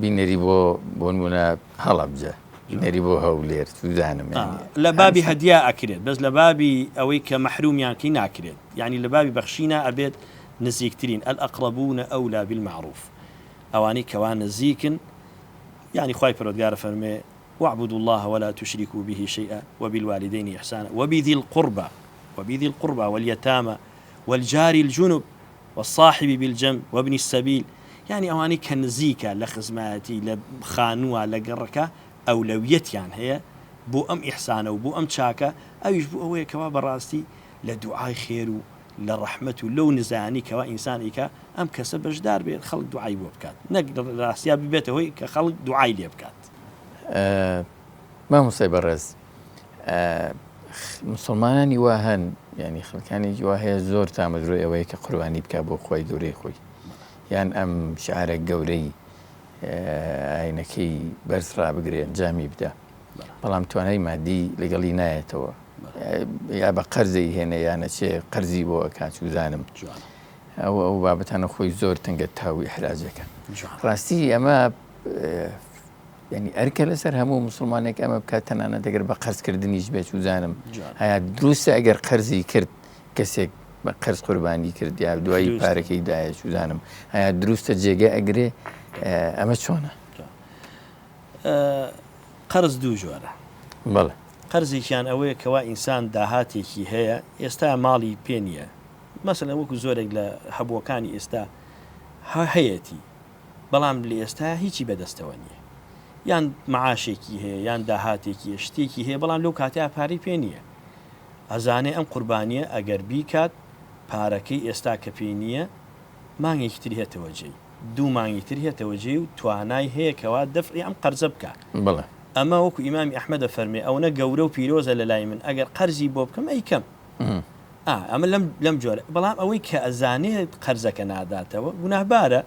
بینەری بۆ بۆ نمونە هەڵەبجە بینەری بۆ هەولێر چوزانم یانی لە بابی هەدیە ئەکرێت بەس لە بابی ئەوەی کە مەحرومیان کەی ناکرێت یانی لە بابی بەخشینا ئەبێت نزیکترین، الاقربون اولی بالمعروف، ئەوانەی کەوا نزیکن، یانی خوای پەروەردگار ئەفەرموێ، واعبدوا اللە ولا تشرکوا به شیئا وبالوالدین احسانا وبذی القربی وبذی القربی والیتامی والجار الجنب والصاحب بالجنب وابن السبیل، یانی ئەوانەی کە نزیکە لە خزمایەتی لە خانووە لە گەڕەکە ئەولەویەتیان هەیە بۆ ئەم ئیحسانە و بۆ ئەم چاکە، ئەویش بۆ ئەوەیە کەوا بەڕاستی لە دوعای خێر و لە ڕەحمەت و لەو نزایانەی کەوا ئینسان ئەیکا ئەم کەسە بەشدار بێت خەڵک دوعای بۆ بکات نەک لە ڕاستیا ببێتە هۆی کە خەڵک دوعای لێ بکات. مامۆستای بەڕێز موسڵمانانی وا هەن یانی خەڵکانێکی وا هەیە زۆر تامەزرۆی ئەوەیە کە قوربانی بکا بۆ خوای گەورەی خۆی یان ئەم شعارە گەورەی ئاینەکەی بەرز ڕابگرێ ئەنجامی بدا بەڵام توانای مادی لەگەڵی نایەتەوە یا بە قەرزی هێنە یا نەچێ قەرزی بۆ ئەکا چوزانم ئەو ئەو بابەتانە خۆی زۆر تەنگە تاو ئیحراجەکە ڕاستی ئەمە ینی ئەرکە لەسەر هەموو مسلمانێک ئەمە بکات تەنانەت ئەگەر بە قەرزکردنیش بێت چوزانم هەیە دروستە ئەگەر قەرزی کرد کەسێک بە قەرز قوربانی کرد یا دوایی پارەکەی دایە چوزانم هەیە دروستە جێگە ئەگرێ ئەمە چۆنە؟ قەرز دوو جۆرە. بەڵێ. قەرزێکیان ئەوەیە کەوا ئینسان داهاتێکی هەیە ئێستا ماڵی پێ نییە مەسەلەن وەکو زۆرێک لە هەبووەکانی ئێستا هەیەتی بەڵام لە ئێستا هیچی بەدەستەوە نییە یان معاشێکی هەیە یان داهاتێکی هەیە شتێکی هەیە بەڵام لەو کاتەیا پارەی پێ نییە ئەزانێ ئەم قوربانیە ئەگەر بیکات پارەکەی ئێستا کە پێی نییە مانگێکی تر هێتەوە جێی دوو مانگی تر هێتەوە جێی و توانای هەیە کەوا دەفعی ئەم قەرزە بکا. بەڵێ. ئەمە وەکو ئیمامی ئەحمەد ئەفەرمێ ئەونە گەورە و پیرۆزە لەلای من ئەگەر قەرزی بۆ بکەم ئەیکەم. ئا ئەمە لەم لەم جۆرە بەڵام ئەوەی کە ئەزانێت قەرزەکە ناداتەوە گوناهبارە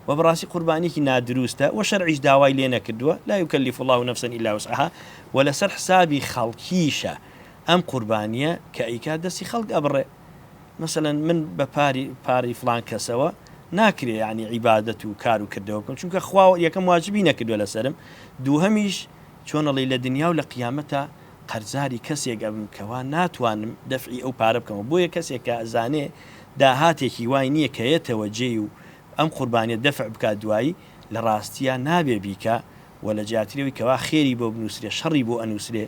و بەڕاستی قوربانیەکی نادروستە و شەرعیش داوای لێ نەکردووە لا یکلف اللە نفسا الا وسعها و لەسەر حسابی خەڵکیشە ئەم قوربانیە کە ئەیکات دەستی خەڵک ئەبڕێ مەسەلەن من بە پاری پارەی فڵان کەسەوە ناکرێ یانی عیبادەت و کار و کردەوە بکەم چونکە خوا یەکەم واجبی نەکردوە لەسەرم دووهەمیش چۆن ئەڵێی لە دنیا و لە قیامەتا قەرزاری کەسێک ئەبم کەوا ناتوانم دەفعی ئەو پارە بکەمەوە بۆیە کەسێک کە ئەزانێ داهاتێکی وای نییە کە یەتەوە جێی و ئەم قوربانیە دەفع بکات دوایی لە ڕاستیا نابێ بیکا و لە جیاتری ئەوەی کەوا خێری بۆ بنوسرێ شەڕی بۆ ئەنوسرێ.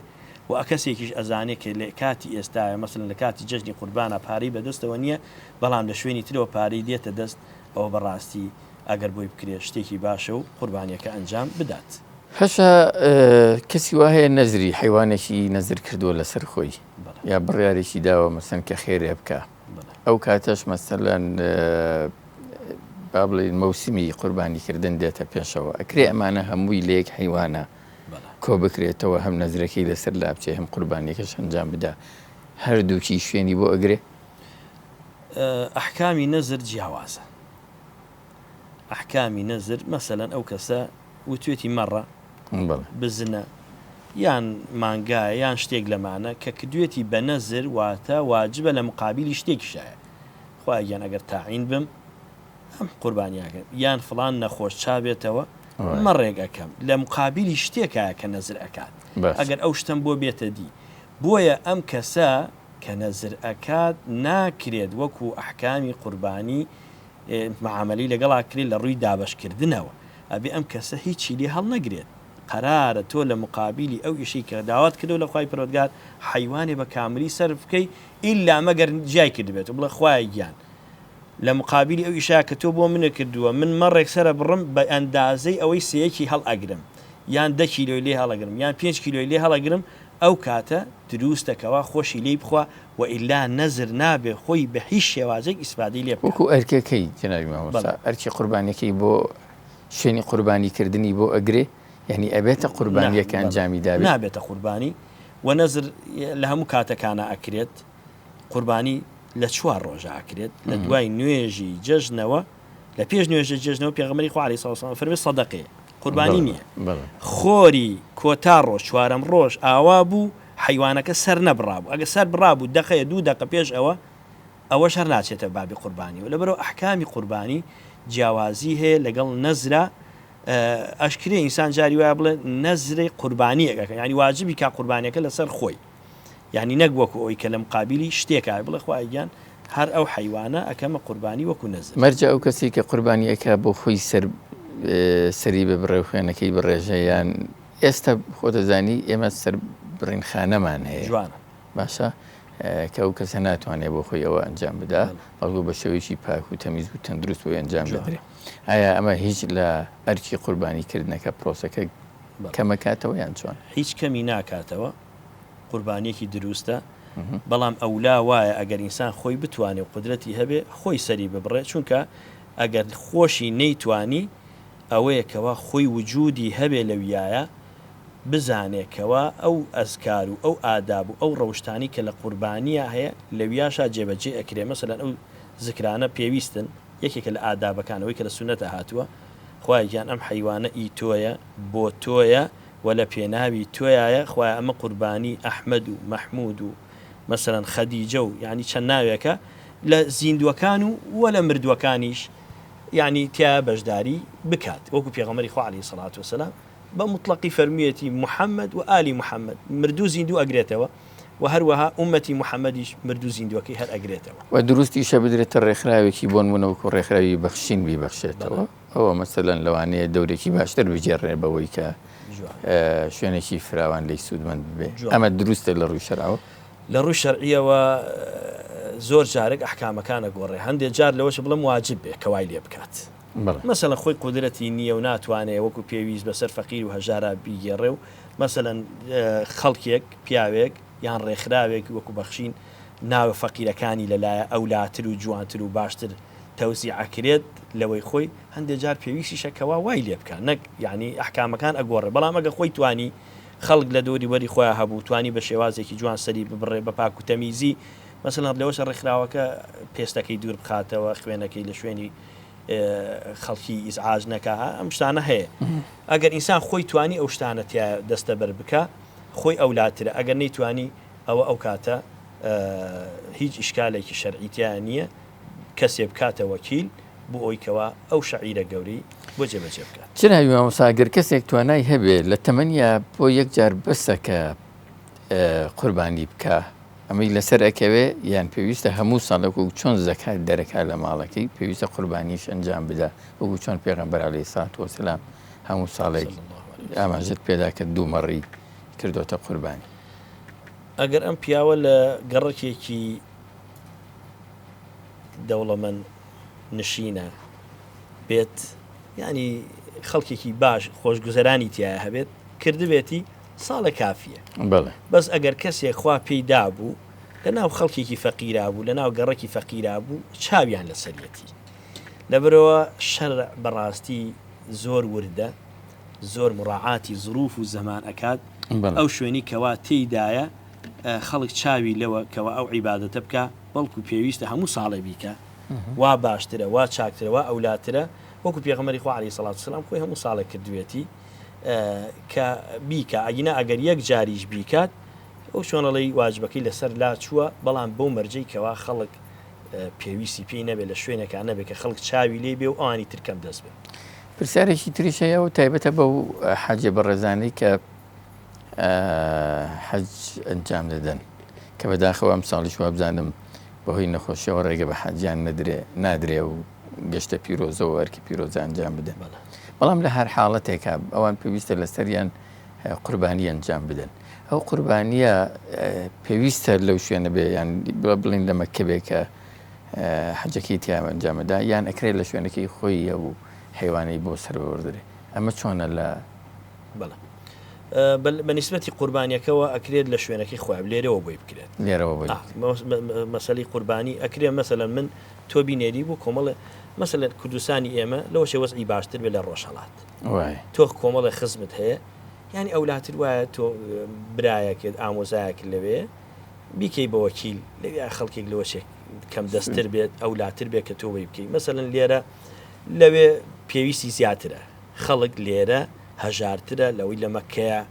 وە کەسێکیش ئەزانێ کە لە کاتی ئێستایا مەسەلەن لە کاتی جەژنی قوربانا پارەی بەدەستەوە نیە بەڵام لە شوێنی ترەوە پارەی دێتە دەست ئەوە بەڕاستی ئەگەر بۆی بکرێت شتێکی باشە و قوربانیەکە ئەنجام بدات. هەشە کەسی وا هەیە نەزری حەیوانێکی نەزر کردووە لەسەر خۆی یا بڕیارێکی داوە مەسەن کە خێرێ بکە ئەو کاتەش مەسەلەن با بڵێین مەوسمی قوربانی کردن دێتە پێشەوە ئەکرێ ئەمانە هەمووی لە یەک حەیوانە کۆ بکرێتەوە هەم نەزرەکەی لەسەر لابچێ هەم قوربانیەکەش ئەنجام بدا هەردووکی شوێنی بۆ ئەگرێ؟ ئەحکامی نەزر جیاوازە ئەحکامی نەزر مەسەلەن ئەو کەسە وتوێتی مەڕە بزنە یان مانگایە یان شتێک لەمانە کە کردوێتی بە نەزر واتە واجبە لە مقابلی شتێکیشایە خوایە گیان ئەگەر تاعین بم ئەم قوربانیاکەم یان فڵان نەخۆش چابێتەوە مەڕێک ئەکەم لە مقابلی شتێکایە کە نەزر ئەکات ئەگەر ئەو شتم بۆ بێتە دی بۆیە ئەم کەسە کە نەزر ئەکات ناکرێت وەکو ئەحکامی قوربانی معامەلەی لەگەڵا کرێت لە ڕووی دابەشکردنەوە ئەبێ ئەم کەسە هیچی لێ هەڵنەگرێت قەرارە تۆ لە مقابیلی ئەو ئیشەی کە داوات کردوە لە خوای پەروەردگار حەیوانێ بە کاملی سەرف بکەی ئیلا مەگەر جیای کردبێت و بڵێ خوایە گیان لە مقابیلی ئەو ئیشە کە تۆ بۆ منت کردووە من مەڕێک سەرە بڕم بە ئەندازەی ئەوەی سێیەکی هەڵئەگرم یان دە کیلۆی لێ هەڵەگرم یان پێنج کیلۆی لێ هەڵەگرم ئەو کاتە دروستە کەوا خۆشی لێی بخوا وە ئیلا نەزر نابێ خۆی بە هیچ شێوازێک ئیسفادەی لێ بکا. وەکو ئەرکەکەی جەنابی مامۆستا ئەرکی قوربانیەکەی بۆ شوێنی قوربانی کردنی بۆ ئەگرێ یانی ئەبێتە قوربانیەک کە ئەنجامی دابێ؟ نابێتە قوربانی وە نەزر لە هەموو کاتەکانا ئەکرێت قوربانی لە چوار ڕۆژا ئەکرێت لە دوای نوێژی جەژنەوە لە پێش نوێژە جەژنەوە پێغەمبەری خوا عەلەیهی سڵاو وسلام فەرمی سەدەقەیە قوربانی نییە خۆری کۆتا ڕۆژ چوارەم ڕۆژ ئاوا بوو حیوانەکە سەر نەبڕابوو ئەگە سەر بڕابوو دەقەیە دوو دەقە پێش ئەوە ئەوەش هەر ناچێتە بابی قوربانی و لەبەرەوە ئەحکامی قوربانی جیاوازی هەیە لەگەڵ نەزرا ئەشکرێ ئینسان جاری وایە بڵێ نەزرەی قوربانیەک ئەکەم یانی واجبی کا قوربانیەکە لەسەر خۆی یانی نەک وەکو ئەوی کە لە مقابلی شتێکا بڵێ خوایە گیان هەر ئەو حەیوانە ئەکەمە قوربانی وەکو نەزر. مەرجە ئەو کەسەی کە قوربانی ئەکا بۆ خۆی سەر سەری ببڕێ و خوێنەکەی بڕێژێ یان ئێستا خۆت ئەزانی ئێمە سەر بڕین خانەمان هەیە جوانە. باشە کە ئەو کەسە ناتوانێت بۆ خۆی ئەوە ئەنجام بدا بەڵکو بە شێوەیەکی پاک و تەمیز و تەندروست بۆی ئەنجام بدرێ ئایا ئەمە هیچ لە ئەرکی قوربانی کردنەکە پرۆسەکە کەمەکاتەوە یان چۆن؟ هیچ کەمی ناکاتەوە قوربانیەکی دروستە بەڵام ئەولا وایە ئەگەر ئینسان خۆی بتوانێ و قودرەتی هەبێ خۆی سەری ببڕێ چونکە ئەگەر خۆشی نەیتوانی ئەوەیە کەوا خۆی وجودی هەبێ لەویایە بزانێ کەوا ئەو ئەزکار و ئەو ئاداب و ئەو ڕەوشتانەی کە لە قوربانیا هەیە لەویاشا جێبەجێ ئەکرێ مەسەلەن ئەو زکرانە پێویستن یەکێکە لە ئادابەکان ئەوەی کە لە سوننەتا هاتووە خوایە گیان ئەم حەیوانە ئی تۆیە بۆ تۆیە و لە پێناوی تۆیایە خوایە ئەمە قوربانی ئەحمەد و مەحمود و مەسەلەن خەدیجە و یانی چەند ناوێکە لە زیندووەکان و وە لە مردووەکانیش یانی تیایا بەشداری بکات وەکو پێغەمبەری خوا علیە سڵات وسلام بە موتڵەقی فەرموویەتی محمد و ئالی محمد مردوو زیندوو ئەگرێتەوە و هەروەها ئوممەتی محمدیش مردوو زیندووەکەی هەر ئەگرێتەوە. وە دروستیشە بدرێتە ڕێکخراوێکی بۆنمونە وەکو ڕێکخراوی بەخشین بیبەخشێتەوە ئەوە مەسەلەن لەوانەیە دەورێکی باشتر بگێڕێ بەوەی کە شوێنێکی فراوان لێی سوودمەند ببێ ئەمە دروستە لە ڕووی شەرعەوە؟ لە ڕووی شەرعیەوە زۆر جارێک ئەحکامەکان ئەگۆڕێ هەندێ جار لەوەش بڵێم واجب بێ کە وای لێ بکات. مەسەلەن خۆی قودرەتی نییە و ناتوانێ وەکو پێویست بەسەر فەقیر و هەژارا بیگێڕێ و مەسەلەن خەڵکێک، پیاوێک یان ڕێکخراوێک وەکو بەخشین ناوە فەقیرەکانی لەلایە ئەولاتر و جوانتر و باشتر تەوزیع ئەکرێت لەوەی خۆی، هەندێ جار پێویستیشە کەوا وای لێ بکا نەک یانی ئەحکامەکان ئەگۆڕێ بەڵام ئەگەر خۆی توانی خەڵک لە دەوری بەری خۆیا هەبوو توانی بە شێوازێکی جوان سەری ببڕێ بە پاک و تەمیزی مەسەلەن لەوەشە ڕێکخراوەکە پێستەکەی دوور بخاتەوە خوێنەکەی لە شوێنی خەڵکی ئیزعاج نەکا ئەم شتانە هەیە ئەگەر ئینسان خۆی توانی ئەو شتانە تیا دەستەبەر بکە خۆی ئەولاترە ئەگەر نەیتوانی ئەوە ئەو کاتە هیچ ئیشکالێکی شەرعی تیا نییە کەسێ بکاتە وەکیل بۆ ئەوی کەوا ئەو شەعیرە گەورەی بۆ جێبەجێ بکات. جنابی مامۆستا گەر کەسێک توانای هەبێ لە تەمەنیا بۆ یەک جار بەسە کە قوربانی بکا ئەمەی لەسەر ئەکەوێ یان پێویستە هەموو ساڵێک وەکو چۆن زەکات دەرەکا لە ماڵەکەی پێویستە قوربانیش ئەنجام بدا وەکو چۆن پێغەمبەر عەلەیهی سڵات وەسەلام هەموو ساڵێک ئاماژەت پێدا کە دوو مەڕی کردۆتە قوربانی. ئەگەر ئەم پیاوە لە گەڕەکێکی دەوڵەمەند نشینە بێت یانی خەڵکێکی باش خۆشگوزەرانی تایە هەبێت کردبێتی ساڵە کافیە بەس ئەگەر کەسێک خوا پێی دابوو لە ناو خەڵکێکی فەقیرا بوو لە ناو گەڕەکی فەقیرا بوو چاویان لەسەریەتی لەبەرەوە شەرع بەڕاستی زۆر وردە زۆر مڕاعاتی زروف و زەمان ئەکات ئەو شوێنی کەوا تێیدایە خەڵک چاوی لەوە کەوا ئەو عیبادەتە بکا بەڵکو پێویستە هەموو ساڵێ بیکا وا باشترە وا چاکترە وا ئەولاترە وەکو پێغەمبەری خوا عەلەیهی سەڵات وسەلام خۆی هەموو ساڵێک کردوێتی کە بیکا ئەگینا ئەگەر یەک جاریش بیکات ئەو چۆنەڵی واجبەکەی لەسەر لا چووە بەڵام بەو مەرجەی کەوا خەڵک پێویستی پێی نەبێت لە شوێنێکا نەبێت کە خەڵک چاوی لێ بێ و ئەوانی تر کەم دەست بن. پرسیارێکی تریش هەیە و تایبەتە بەو حەجە بەڕێزانەی کە حەج ئەنجام دەدەن کە بەداخەوە ئەم ساڵیش وابزانم بەهۆی نەخۆشیەوە ڕێگە بە حەجیان نەدرێ نادرێ و گەشتە پیرۆزەوە ئەرکی پیرۆزە ئەنجام بدەن بەڵام لە هەر حاڵەتێکا ئەوان پێویستە لەسەریان قوربانی ئەنجام بدەن ئەو قوربانیە پێویستە لەو شوێنە بێ یان بڵین لە مەککە بێ کە حەجەکەی تیا ئەنجامەدا یان ئەکرێت لە شوێنەکەی خۆی ئەو حیوانەی بۆ سەر ببڕدرێ ئەمە چۆنە لە بەڵێ بە نیسبەتی قوربانیەکەوە ئەکرێت لە شوێنەکەی خۆیان لێرەوە بۆی بکرێت لێرەوە بۆی مەسەلی قوربانی ئەکرێ مەسەلەن من تۆ بینێری بۆ کۆمەڵێ مەسەلەن کوردستانی ئێمە لەوە شێ وەزعی باشتر بێ لە ڕۆژهەڵات تۆ کۆمەڵێ خزمت هەیە یانی ئەولاتر وایە تۆ برایەکت ئامۆزایەکت لەوێ بیکەی بە وەکیل لەوێ خەڵکێک لەوە شێ کەم دەستتر بێت ئەولاتر بێت کە تۆ بۆی بکەی مەسەلەن لێرە لەوێ پێویستی زیاترە خەڵک لێرە هەژارترە لەوەی لە مەککەیە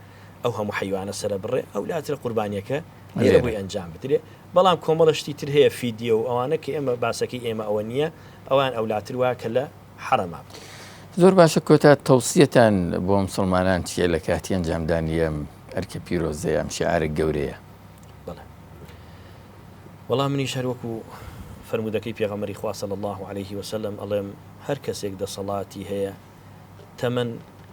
ئەو هەموو حەیوانە سەرەبڕێ ئەولاترە قوربانیەکە لێرە بۆی ئەنجام بدرێ بەڵام کۆمەڵە شتی تر هەیە فیدیە و ئەوانە کە ئێمە باسەکەی ئێمە ئەوە نییە ئەوان ئەولاتر وایە کە لە حەرەما بکرێت. زۆر باشە کۆتا تەوسیەتان بۆ مسڵمانان چیە لە کاتی ئەنجامدانی ئەم ئەرکە پیرۆزەیە ئەم شیعارە گەورەیە؟ بەڵێ وەڵا منیش هەر وەکو فەرموودەکەی پێغەمبەری خوا صلی اللە علیه وسلم ئەڵێم هەر کەسێک دەسەڵاتی هەیە تەمەن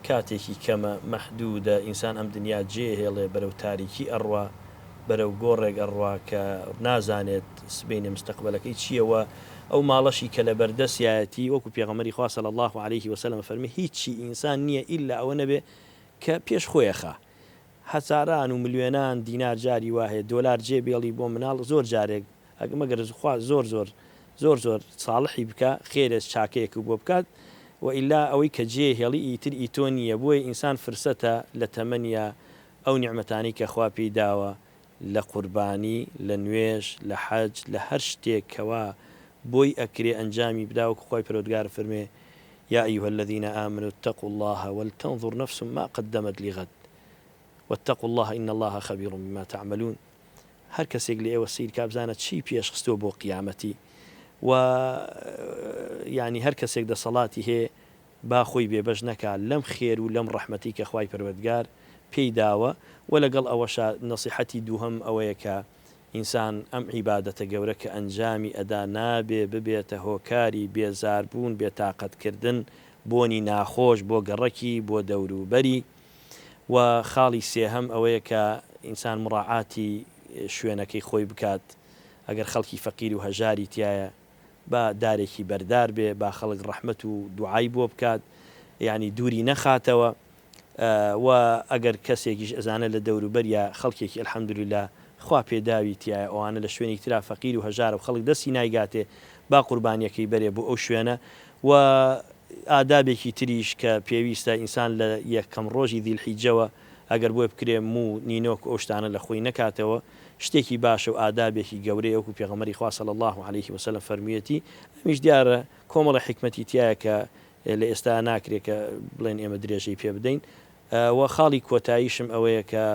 کاتێکی کەمە مەحدودە ئینسان ئەم دنیا جێ هێڵێ بەرەو تاریکی ئەڕوا بەرەو گۆڕێک ئەڕوا کە نازانێت سبەینێ مستەقبەلەکەی چییە وە ئەو ماڵەشی کە لەبەردەستیایەتی وەکو پێغەمبەری خوا صلی اللە علیه وسلم فەرمی هیچی ئینسان نییە ئیلا ئەوە نەبێ کە پێش خۆی ئەخا هەزاران و ملیۆنان دینار جاری وا هەیە دۆلار جێ بێڵی بۆ مناڵ زۆر جارێک مەگەر خوا زۆر زۆر زۆر زۆر ساڵحی بکا خێرێ چاکەیەکو بۆ بکات و ئیلا ئەوەی کە جێ هێڵی ئیتر ئی تۆ نییە بۆیە ئینسان فرسەتە لە تەمەنیا ئەو نیعمەتانەی کە خوا پێی داوە لە قوربانی لە نوێژ لە حەج لە هەر شتێک کەوا بۆی ئەکرێ ئەنجامی بدا وەکو خوای پەروەردگار فەرموێ یا ایها الذین آمنوا اتقوا اللە ولتنظر نفس ما قدمت لغد واتقوا اللە ان اللە خبیر بما تعملون هەر کەسێک لە ئێوە سەیر کا بزانە چی پێش خستووە بۆ قیامەتی و یانی هەر کەسێک دەسەڵاتی هەیە با خۆی بێبەش نەکا لەم خێر و لەم ڕەحمەتی کە خوای پەروەردگار پێی داوە و لەگەڵ ئەوەشا نەسیحەتی دووهەم ئەوەیە کە ئینسان ئەم عیبادەتە گەورە کە ئەنجامی ئەدا نابێ ببێتە هۆکاری بێزاربوون بێتاقەت کردن بۆنی ناخۆش بۆ گەڕەکی بۆ دەوروبەری و خاڵی سێهەم ئەوەیە کە ئینسان مڕاعاتی شوێنەکەی خۆی بکات ئەگەر خەڵکی فەقیر و هەژاری تیایە با دارێکی بەردار بێ با خەڵک ڕەحمەت و دوعای بۆ بکات یانی دووری نەخاتەوە وە ئەگەر کەسێکیش ئەزانێ لە دەوروبەریا خەڵکێکی الحمدللە خوا پێداوی تیایە ئەوانە لە شوێنێکی ترا فەقیر و هەژارە و خەڵک دەستی نایگاتێ با قوربانیەکەی بەرێ بۆ ئەو شوێنە وە ئادابێکی تریش کە پێویستە ئینسان لە یەکەم ڕۆژی ذی الحیجەوە ئەگەر بۆی بکرێ موو نینۆک و ئەو شتانە لە خۆی نەکاتەوە شتێکی باشە و ئادابێکی گەورەیە وەکو پێغەمبەری خوا صلی اللە علیه وسلم فەرموویەتی ئەمیش دیارە کۆمەڵە حیکمەتی تیایە کە لە ئێستا ناکرێ کە بڵێن ئێمە درێژەی پێ بدەین و خاڵی کۆتاییشم ئەوەیە کە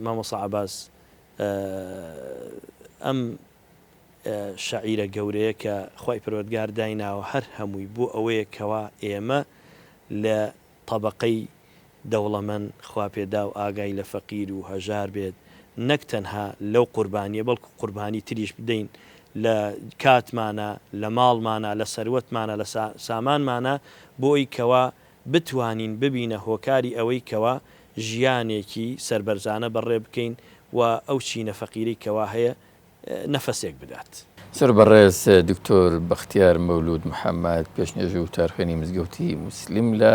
مامۆستا عەباس ئەم شەعیرە گەورەیە کە خوای پەروەردگار دایناوە هەر هەمووی بۆ ئەوەیە کەوا ئێمە لە تەبەقەی دەوڵەمەند خواپێداو ئاگای لە فەقیر و هەژار بێت نەک تەنها لەو قوربانیە بەڵکو قوربانی تریش بدەین لە کاتمانا لە ماڵمانا لە سەروەتمانا لە سامانمانا بۆی کەوا بتوانین ببینە هۆکاری ئەوەی کەوا ژیانێکی سەربەرزانە بەڕێ بکەین و ئەو چینە فەقیرەی کەوا هەیە نەفەسێک بدات. زۆر بەڕێز دکتۆر بەختیار مەولود محەمەد پێشنوێژ و وتارخوێنی مزگەوتی موسلیم لە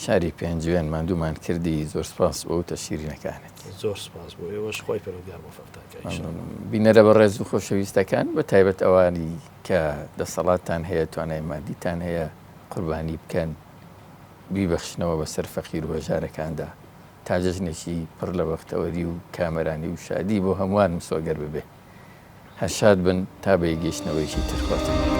شاری پێنجوێن ماندوومان کردی زۆر سپاس بۆ وتە شیرینەکانت. زۆر سپاس بۆ ئێوەش خوای پەروەردگار مۆفەقتان کا ان شاء اللە. بینەرە بەڕێز و خۆشەویستەکان بە تایبەت ئەوانی کە دەسەڵاتتان هەیە توانای مادیتان هەیە قوربانی بکەن بیبەخشنەوە بەسەر فەقیر و هەژارەکاندا تا جەژنێکی پڕ لە بەختەوەری و کامەرانی و شادی بۆ هەمووان مسۆگەر ببێ. هەر شاد بن تا بە یەکگەیشتنەوەیەکی تر خواتان لەگەڵ.